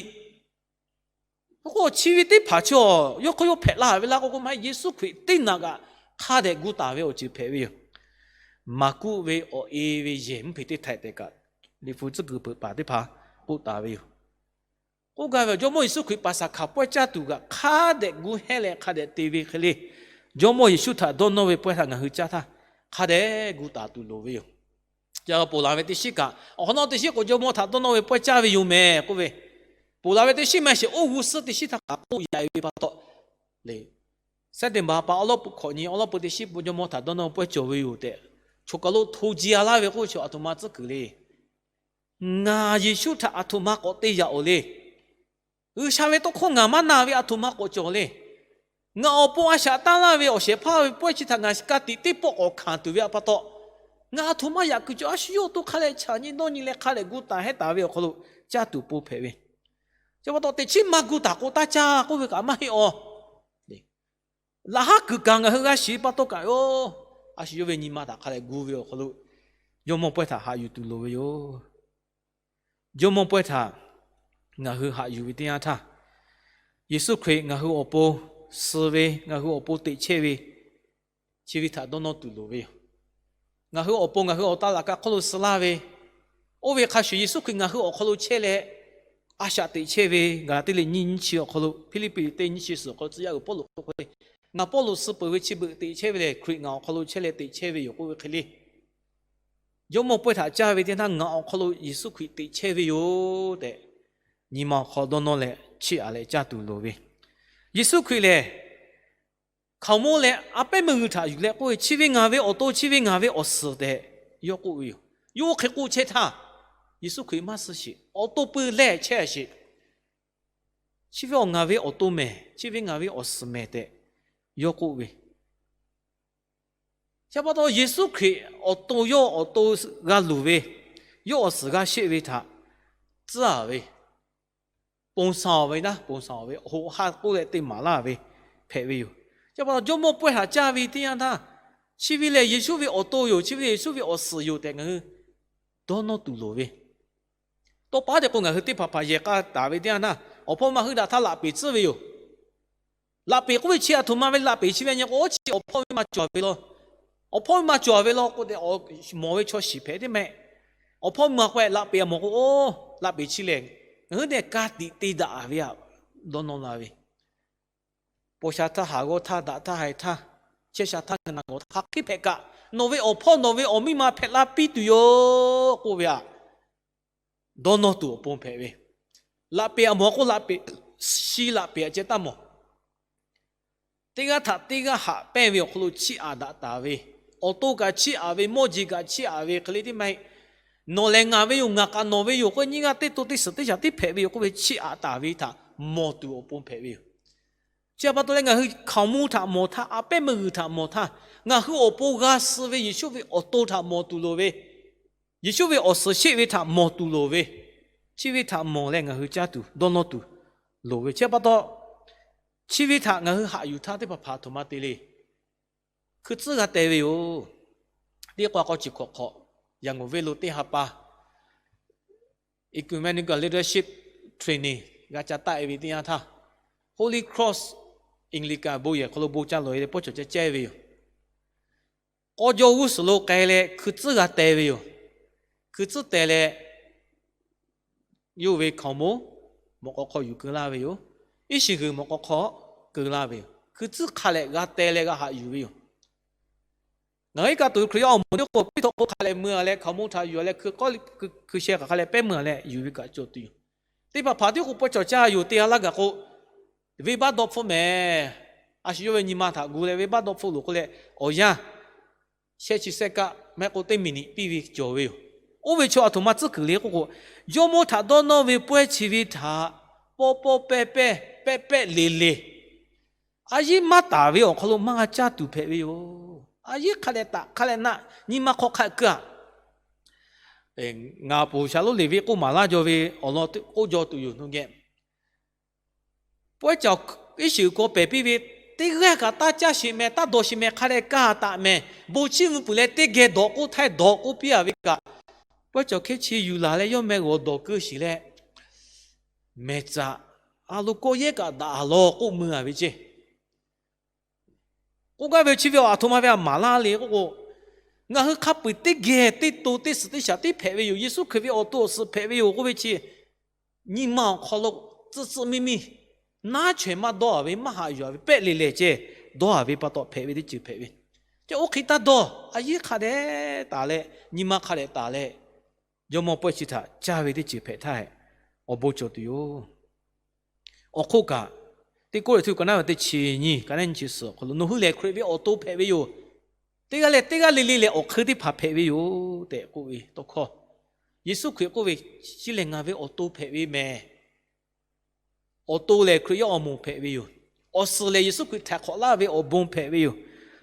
K'o, chi ve teˇ hpaˍ chi a, yawˇ hk'aw yawˇ hpehꞈ la ve laˇ k'o, k'oˆ maˇ heˆ, Yeˍsuˆ Hkriꞈ teˇ naꞈ kaꞈ hk'a dehꞈ gu taˍ ve awˬ ceuˬ hpehꞈ ve yoˬ. Maˍkuˆ ve awˬ e ve yehˬ mvuhˇ hpeꞈ teˇ htehꞈ tehꞈ kaꞈ, Liꞈ hpu tcuhˉ kuiˬ peuˬ paˍ teˇ hpaˍ k'oˆ taˍ ve yoˬ. K'oˆ gaˇ ve, Jawˇmawˇ Yeˍsuˆ Hkriꞈ Paˍsaˍhkaˍ pawehˇ caˇ tuˬ kaꞈ hk'a dehꞈ gu hehnˇ leh hk'a dehꞈ te ve hk'e le, Jawˇmawˇ Yeˍsuˆ htaꞈ dawˇ nawˇ ve pawehˇ htaꞈ ngaˬ hui caˇ htaˇ, hk'a dehꞈ gu taˍ tuˬ loˍ ve yoˬ. Ca ponˬ laˬ ve teˇ shiˉ kaꞈ, awˬ hk'awꞈ nawˉ teˇ shiˉ k'o, Jawˇmawˇ htaꞈ dawˇ nawˇ ve pawehˇ caˇ ve yoˬ mehˍ k'oˆ ve, ponˬ laˬ ve teˇ shiˉ maˇ sheˍ, oˇ g'uˇ suhˉ teˇ shiˉ htaˇ kaꞈ k'oˆ yaꞈ ve pa taw le, September pa awˉ lawˉ pui hkawꞈ nyi awˉ lawˉ pui teˇ shiˉ, Jawˇmawˇ htaꞈ dawˇ nawˇ pawehˇ cawˬ ve yoˬ tehꞈ, choˬ kaˬ lo hto ji a laˇ ve k'oˆ ve chi aˬ htoꞈ ma tcuhˉ kuiˬ le. Ngaˬ Yeˍsuˆ htaꞈ aˬ htoꞈ ma k'awꞈ te yaꞈ-oˬ le. G'uiˬsha ve tawˇ hkawˇ ngaˬ maˇ na ve aˬ htoꞈ ma k'awꞈ cawˬ le. Ngaˬ awˬ pon a shaꞈ taˇ laˇ ve awˬ shehˍ hpaˇ ve pawehˇ chi htaꞈ ngaˬ ka tiꞈ teˇ pawˆ k'awꞈ hkanˍ tuˬ ve pa taw, ngaˬ aˬ htoꞈ ma yaꞈ kuiˬ cawˬ, a shu yawˇ awˬ to hk'a leh chaꞈ nyi dawˇ nyi leh hk'a dehꞈ gu taˍ hehnˇ taˍ ve awˬ hk'aw lo caˇ tuˬ pon hpehꞈ ve. Chi pa taw teꞈ chiˉ maˇ gu taˍ k'o taˇ caˇ k'oˆ ve kaꞈ maˇ heˆ aˬ. Laꞈ haˉ kuiˬ kaꞈ ngaˬ hui g'a shiˍ pa taw kaꞈ yoˬ, a shu yawˇ ve nyi ma htaꞈ hk'a leh gu ve awˬ hk'aw lo Jawˇmawˇ pawehˇ htaꞈ haꞈ yuˬ tuˬ loˍ ve yoˬ. Jawˇmawˇ pawehˇ htaꞈ ngaˬ hui haꞈ yuˬ ve teˇ yanˇ htaˇ, Yeˍsuˆ Hkriꞈ ngaˬ hui awˬ pon suh ve, ngaˬ hui awˬ pon teꞈ chehˇ ve, chi ve htaꞈ dawˇ nawˇ tuˬ loˍ ve yoˬ. Ngaˬ hui awˬ pon ngaˬ hui awˬ taˍ laꞈ ka hk'oˆ lo suh laˇ ve, oˇ ve hk'a shuˍ Yeˍsuˆ Hkriꞈ ngaˬ hui awˬ hk'aw lo chehˇ leh, a shaꞈ teꞈ chehˇ ve, Gaˍlaˍtiˆ liꞈ nyiˇ nyiˇ chi awˬ hk'aw lo, Hpiˇliˇpiˆ liꞈ teˇ nyiˇ chi suhˍ awˬ hk'aw lo tcuh yaˇ uiˍ Pawˇluꞈ k'oˆ hk'e, Ngaˬ Pawˇluꞈ suh peuˬ ve chi beuꞈ teꞈ chehˇ ve lehˬ, Hkriꞈ ngaˬ awˬ hk'aw lo chehˇ leh teꞈ chehˇ ve yoˬ k'oˆ ve hk'e le. Jawˇmawˇ pawehˇ htaꞈ caˇ ve teˇ yanˇ htaˇ ngaˬ awˬ hk'aw lo Yeˍsuˆ Hkriꞈ teꞈ chehˇ ve yoˬ tehꞈ, nyi ma awˬ hk'aw dawˇ nawˇ leh chiˇ aꞈ leh caˇ tuˬ loˍ ve. Yeˍsuˆ Hkriꞈ lehˬ, hkaoˍmonˇ leh a pehˉ meuˇ g'uiˬ htaꞈ yuˬ leh k'oˆ ve, Chi ve ngaˬ ve awˬ to, chi ve ngaˬ ve awˬ suhˍ tehꞈ yawˇ k'oˆ ve yoˬ. Yawˇ oˇ hk'e k'oˆ chehˇ htaˇ, Yeˍsuˆ Hkriꞈ maˇ suh sheˍ, awˬ to pui leh chehˇ sheˍ. Chi ve awˬ ngaˬ ve awˬ to mehˬ, chi ve ngaˬ ve awˬ suhˍ mehˬ tehꞈ yawˇ k'oˆ ve. Chi pa taw Yeˍsuˆ Hkriꞈ awˬ to, yawˇ awˬ to g'a luˬ ve, yawˇ awˬ suhˍ g'a sheˆ ve htaꞈ tcuhˉ-a ve, ponˬ shaˍ-oˬ ve naˉ, ponˬ shaˍ-oˬ ve hoꞈ ha k'oˆ leh te maˍ laˇ ve hpehꞈ ve yoˬ. Chi pa taw Jawˇmawˇ pawehˇ htaꞈ caˇ ve teˇ yanˇ htaˇ, chi ve lehˬ Yeˍsuˆ ve awˬ to yoˬ, chi ve lehˬ Yeˍsuˆ ve awˬ suhˍ yoˬ tehꞈ ngaˬ hui dawˇ nawˇ tuˬ loˍ ve. Tawˇ pa te k'o, ngaˬ hui teˇ hpaˍ hpaˍ yehˬ k'a taˍ ve teˇ yanˇ htaˇ, awˬ hpawˇ maˇ heuˆ daꞈ htaˇ laꞈ peˍ tcuhˉ ve yoˬ. Laꞈ peˍ k'oˆ ve chi aˬ htoꞈ ma ve laꞈ peˍ chi ve nyi k'o, chi awˬ hpawˇ miˇ ma cawˬ ve law. Awˬ hpawˇ miˇ ma cawˬ ve law k'o, mawˬ ve chaw shiˍ hpehꞈ teˇ mehˆ. Awˬ hpawˇ miˇ ma k'o laꞈ peˍ a mawˬ k'o, oˇ laꞈ peˍ chi lehˬ, ngaˬ hui nehˬ ka tiꞈ te daꞈ ve aꞈ dawˇ nawˇ la ve. Paw sha htaˇ, haˍ g'awˇ htaˇ, daꞈ htaˇ, haiˬ htaˇ, chehˇ sha htaˇ, ngaˬ na gawˬ htaˇ, hk'aˬ hk'e hpehꞈ kaꞈ, nawˬ ve awˬ hpawˇ nawˬ ve awˬ miˇ ma hpehꞈ la piˇ tuˬ yoˬ k'oˆ ve aꞈ dawˇ nawˇ tuˬ awˬ pon hpehꞈ ve. Laꞈ peˍ aꞈ mawˬ k'o, laꞈ peˍ, shi laꞈ peˍ aꞈ ceh taˇ mawˬ. Teˇ g'aˇ htaꞈ teˇ g'aˇ haꞈ pehnˇ ve awˬ hk'aw lo chiˇ aꞈ daꞈ taˍ ve, awˬ to kaꞈ chiˇ aꞈ ve, mawˇ jeˬ kaꞈ chiˇ aꞈ ve hk'e le teˇ maˇ heˆ. Nawˬ lehˬ ngaˬ ve yoˬ, ngaˬ kaꞈ nawˬ ve yoˬ k'oˆ ve, nyiˇ g'aˇ teˇ to teˇ suhˍ teˇ shaˍ tiˉ hpehꞈ ve yoˬ k'oˆ ve chiˇ aꞈ taˍ ve htaꞈ mawˬ tuˬ awˬ pon hpehꞈ ve yoˬ. Chi pa taw leh ngaˬ hui hkaoˍmonˇ htaꞈ mawˬ htaˇ, a pehˉ meuˇ g'uiˬ htaꞈ mawˬ htaˇ, ngaˬ hui awˬ pon g'a suh ve Yeˍsuˆ ve awˬ to htaꞈ mawˬ tuˬ loˍ ve, Yeˍsuˆ ve awˬ suhˍ sheˆ ve htaꞈ mawˬ tuˬ loˍ ve, chi ve htaꞈ mawˬ leh ngaˬ hui caˇ tuˬ dawˇ nawˇ tuˬ loˍ ve. Chi pa taw, chi ve htaꞈ ngaˬ hui haꞈ yuˬ htaˇ teˇ hpaˍ hpaˍ aˬ htoꞈ ma te le. Hkui tcuhˉ g'a teh ve yoˬ. Teˇ k'o k'aw chi hk'awꞈ hk'awꞈ, Yangon venˇ lo teˇ ha pa Ecumenical Leadership Training g'a ca taˆ e ve teˇ yanˇ htaˇ, Holy Cross Anglican bon yehˬ hk'aw lo bon ca lawˬ e leh pawˇ cawˬ ca ceh ve yoˬ. k'aw jaw g'uˇ suhˍ lo k'ai leh hkui tcuhˉ g'a teh ve yoˬ. Hkui tcuhˉ teh leh, yawˇ ve hkaoˍmonˇ mawꞈ k'aw hk'aw yuˬ keu laˇ ve yoˬ. Iˉ shiˍ g'uiˬ mawꞈ k'aw hk'aw keu laˇ ve yoˬ. Hkui tcuhˉ hk'a leh g'a teh leh g'a haꞈ yuˬ ve yoˬ. Ngaˬ hui iˉ kaˆ tuˬ Hkriꞈ yaˇ awˬ moˍ teˇ k'o, piˇ htawꞈ k'o hk'a leh mui a leh, hkaoˍmonˇ htaꞈ yuˬ a leh, hkui sheh hk'aˬ hk'a leh pehˉ mui a leh yuˬ ve kaꞈ cawˬ tuˬ yoˬ. Teˇ hpaˍ hpaˍ tiˉ k'o pawehˇ cawˬ caˇ yoˬ. Teˇ g'aˇ laˇ gaˬ k'o, venˇbaˆ dawˇ hpfuhˆ mehˍ. A shu yawˇ ve nyi ma htaꞈ gu leh venˇbaˆ dawˇ hpfuhˆ loˬ k'oˆ leh, awˬ yanˇ shehˆ chi sehˆ kaˆ maˇ heˆ k'o teˇ miˬniꞈ piˇ ve cawˬ ve yoˬ. Oˇ ve chaw aˬ htoꞈ ma tcuhˉ kuiˬ le k'oˆ k'o, Jawˇmawˇ htaꞈ dawˇ nawˇ ve pawehˇ chi ve htaꞈ pawˇ pawˇ pehˇ pehˇ, pehˇ pehˇ le le, a yiˉ maˇ taˍ ve awˬ hk'aw lo maˇ g'a caˇ tuˬ hpehꞈ ve yoˬ. A yiˉ hk'a dehꞈ taˍ hk'a leh naˆ nyi ma hk'aw hk'a keu a. Ngaˬ poˬ shaˍ lonˉ leˬ ve k'oˆ maˍ laˇ jaw ve awˬ lawn k'oˆ jaw tuˬ yoˬ. Nawˬ geh pawehˇ cawˬ iˉ shiˍ g'uiˬ k'aw pehˬ piˇ ve, teˇ g'aˇ kaꞈ taˇ caˇ sheˍ mehˍ, taˇ dawˬ sheˍ mehˍ, hk'a dehꞈ kaˇ taˍ mehˍ. Bon chiˇ mvuh puiˍ leh teˇ geh dawˬ k'oˆ htaˇ dawˬ k'oˆ piˇ a ve kaꞈ, pawehˇ cawˬ hkehˉ chi yuˬ laˬ leh yawˇ meh g'awˬ dawˬ keu shiˍ leh, mehˍ tcaꞈ a lo kawˆ yehˉ kaꞈ daꞈ lawˬ k'oˆ mui a ve ceˇ. K'oˆ gaˇ ve chi ve aˬ htoꞈ ma ve a maˍ laˇ le k'oˆ k'o, ngaˬ hui hk'a peu-eˬ teˇ geh teˇ to teˇ suhˍ teˇ shaˍ tiˉ hpehꞈ ve yoˬ. Yeˍsuˆ Hkriꞈ ve awˬ to awˬ suhˍ hpehꞈ ve yoˬ k'oˆ ve chi, nyi ma awˬ hk'aw lo tcuh tcuh miˇ miˇ, naˉ chaweh maˇ dawˇ a ve, maˇ haꞈ yuˬ a ve, pehˆ le lehˬ ceh dawˇ a ve pa taw hpehꞈ ve teˇ ceuˬ hpehꞈ ve. Chi oˇ hk'e taˇ dawˇ, a yiˉ hk'a dehꞈ taˍ leh, nyi ma hk'a dehꞈ taˍ leh, Jawˇmawˇ pawehˇ chi htaꞈ caˇ ve teˇ ceuˬ hpehꞈ htaˇ, awˬ bon cawˬ tuˬ yoˬ. Awˬ hk'oˆ kaꞈ, Teˇ Kawˇrenˍhtuˆ ka naˉ ve teˇ chi nyiˇ, ka naˉ nyiˇ chi suhˍ awˬ hk'aw lo, nawˬ hui lehˬ Hkriꞈ ve awˬ to hpehꞈ ve yoˬ. Teˇ g'aˇ leh teˇ g'aˇ le le lehˬ awˬ hk'eun teˇ hpaˍ hpehꞈ ve yoˬ tehꞈ k'oˆ ve tawˇ hkawˇ, Yeˍsuˆ Hkriꞈ k'oˆ ve, Chi lehˬ ngaˬ ve awˬ to hpehꞈ ve mehˍ. Awˬ to lehˬ Hkriꞈ yaˇ awˬ moˍ hpehꞈ ve yoˬ. Awˬ suhˍ lehˬ Yeˍsuˆ Hkriꞈ htaiˍ hk'awꞈ laˇ ve awˬ bon hpehꞈ ve yoˬ.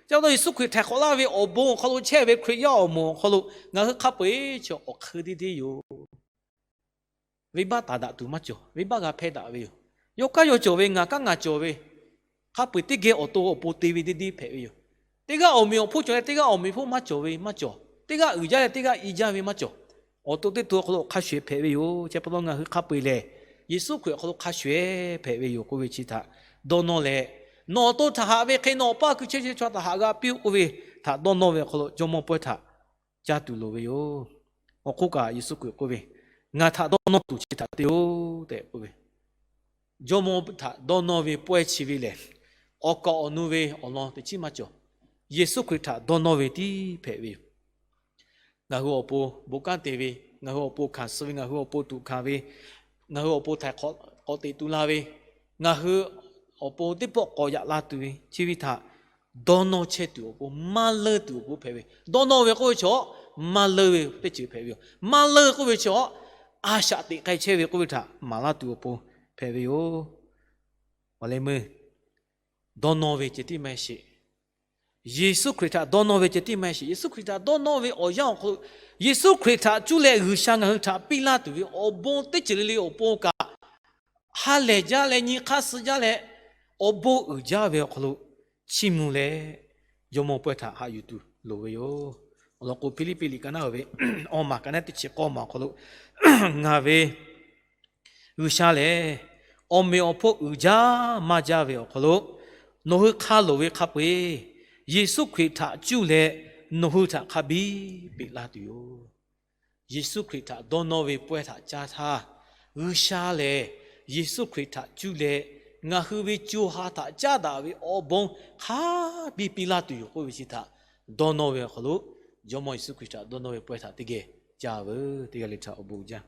Chi pa taw Yeˍsuˆ Hkriꞈ htaiˍ hk'awꞈ laˇ ve awˬ bon awˬ hk'aw lo chehˇ ve Hkriꞈ yaˇ awˬ moˍ awˬ hk'aw lo ngaˬ hui hk'a peu-eˬ chi awˬ hk'eun deˇ deˇ yoˬ. Venˇbaˆ taˍ daꞈ tuˬ maˇ cawˬ. Venˇbaˆ g'a hpehˇ daꞈ ve yoˬ. Yawˇ kanˉ yawˇ cawˬ ve, ngaˬ kanˉ ngaˬ cawˬ ve, hk'a peu-eˬ teˇ geh awˬ to awˬ pon te ve deˇ deˇ hpehꞈ ve yoˬ. Teˇ g'aˇ awˬ meꞈ awˬ hponˇ cawˬ leh teˇ g'aˇ awˬ meꞈ awˬ hponˇ maˇ cawˬ ve maˇ cawˬ. Teˇ g'aˇ uiˍ jaˇ leh teˇ g'aˇ i jaˇ ve maˇ cawˬ. Awˬ to teˇ to awˬ hk'aw lo hk'a shuˍ shuˍ hpehꞈ ve yoˬ. Chi pa taw ngaˬ hui hk'a peu-eˬ lehˬ, Yeˍsuˆ Hkriꞈ awˬ hk'aw lo hk'a shuˍ shuˍ hpehꞈ ve yoˬ k'oˆ ve chi htaꞈ dawˇ nawˇ leh, nawˬ awˬ to htaꞈ haꞈ ve hk'e nawˬ awˬ paˇ kuiˬ chehˇ chehˇ chaw htaꞈ haꞈ g'a piˇ-oˆ k'oˆ ve htaꞈ dawˇ nawˇ ve awˬ hk'aw lo Jawˇmawˇ pawehˇ htaꞈ caˇ tuˬ loˍ ve yoˬ. Awˬ hk'oˆ kaꞈ Yeˍsuˆ Hkriꞈ k'oˆ ve, Ngaˬ htaꞈ dawˇ nawˇ tuˬ chi htaꞈ te-oˆ tehꞈ k'oˆ ve, Jawˇmawˇ htaꞈ dawˇ nawˇ ve pawehˇ chi ve lehˬ, awˬ kaˍ awˬ nu ve awˬ lawn teˇ chiˉ maˇ cawˬ. Yeˍsuˆ Hkriꞈ htaꞈ dawˇ nawˇ ve tiˉ hpehꞈ ve yoˬ. Ngaˬ hui awˬ pon bon kanˉ te ve, ngaˬ hui awˬ pon hkanˍ suh ve, ngaˬ hui awˬ pon tuꞈ hkanˍ ve, ngaˬ hui awˬ pon htaiˍ hk'awꞈ teꞈ tu la ve, ngaˬ hui awˬ pon teˇ pawˆ k'awꞈ yaꞈ la tuˬ ve chi ve htaꞈ dawˇ nawˇ chehˇ tuˬ awˬ pon, maˇ leunˇ tuˬ awˬ pon hpehꞈ ve. Dawˇ nawˇ ve k'oˆ ve chaw, maˇ leunˇ ve teˇ ceuˬ hpehꞈ ve yoˬ. Maˇ leunˇ k'oˆ ve chaw, a shaꞈ teꞈ k'ai chehˇ ve k'oˆ ve htaꞈ maˍ laˇ tuˬ awˬ pon hpehꞈ ve yoˬ. Awˬ leh meuˇ dawˇ nawˇ ve ceh tiˉ maˇ heˆ sheˍ. Yeˍsuˆ Hkriꞈ htaꞈ dawˇ nawˇ ve ceh tiˉ maˇ heˆ sheˍ. Yeˍsuˆ Hkriꞈ htaꞈ dawˇ nawˇ ve awˬ yanˇ awˬ hk'aw lo, Yeˍsuˆ Hkriꞈ htaꞈ cuˇ leh G'uiˬsha ngaˬ hui htaꞈ piˇ laˇ tuˬ ve awˬ bon teˇ ceuˬ le le awˬ pon kaꞈ, ha lehˬ jaˇ leh nyi hk'aˇ suh jaˇ leh, awˬ bon uiˍ jaˇ ve awˬ hk'aw lo chiˇ mvuh leh, Jawˇmawˇ pawehˇ htaꞈ haꞈ yuˬ tuˬ loˍ ve yoˬ. Awˬ lawn k'o, Hpiˇliˇpiˆ liꞈ ka naˉ ve awˬ maˬ ka naˉ teˇ chi k'awˇ maˬ awˬ hk'aw lo, Ngaˬ ve G'uiˬsha lehˬ, awˬ meꞈ awˬ hponˇ uiˍ jaˇ maˇ jaˇ ve awˬ hk'aw lo, nawˬ hui hk'a loˍ ve hk'a peu-eˬ Yeˍsuˆ Hkriꞈ htaꞈ cuˇ leh nawˬ hui htaꞈ hk'a biˇ peꞈ laˇ tuˬ yoˬ. Yeˍsuˆ Hkriꞈ htaꞈ dawˇ nawˇ ve pawehˇ htaꞈ caˇ htaˇ, G'uiˬsha lehˬ Yeˍsuˆ Hkriꞈ htaꞈ cuˇ leh ngaˬ hui ve co ha htaꞈ caˉ daꞈ ve awˬ bon hk'a biˇ piˇ laˇ tuˬ yoˬ k'oˆ ve chi htaꞈ dawˇ nawˇ ve awˬ hk'aw lo, Jawˇmawˇ Yeˍsuˆ Hkriꞈ htaꞈ dawˇ nawˇ ve pawehˇ htaꞈ teˇ geh caˇ veuˬ. Teˇ g'aˇ le htaꞈ awˬ bon jaˇ.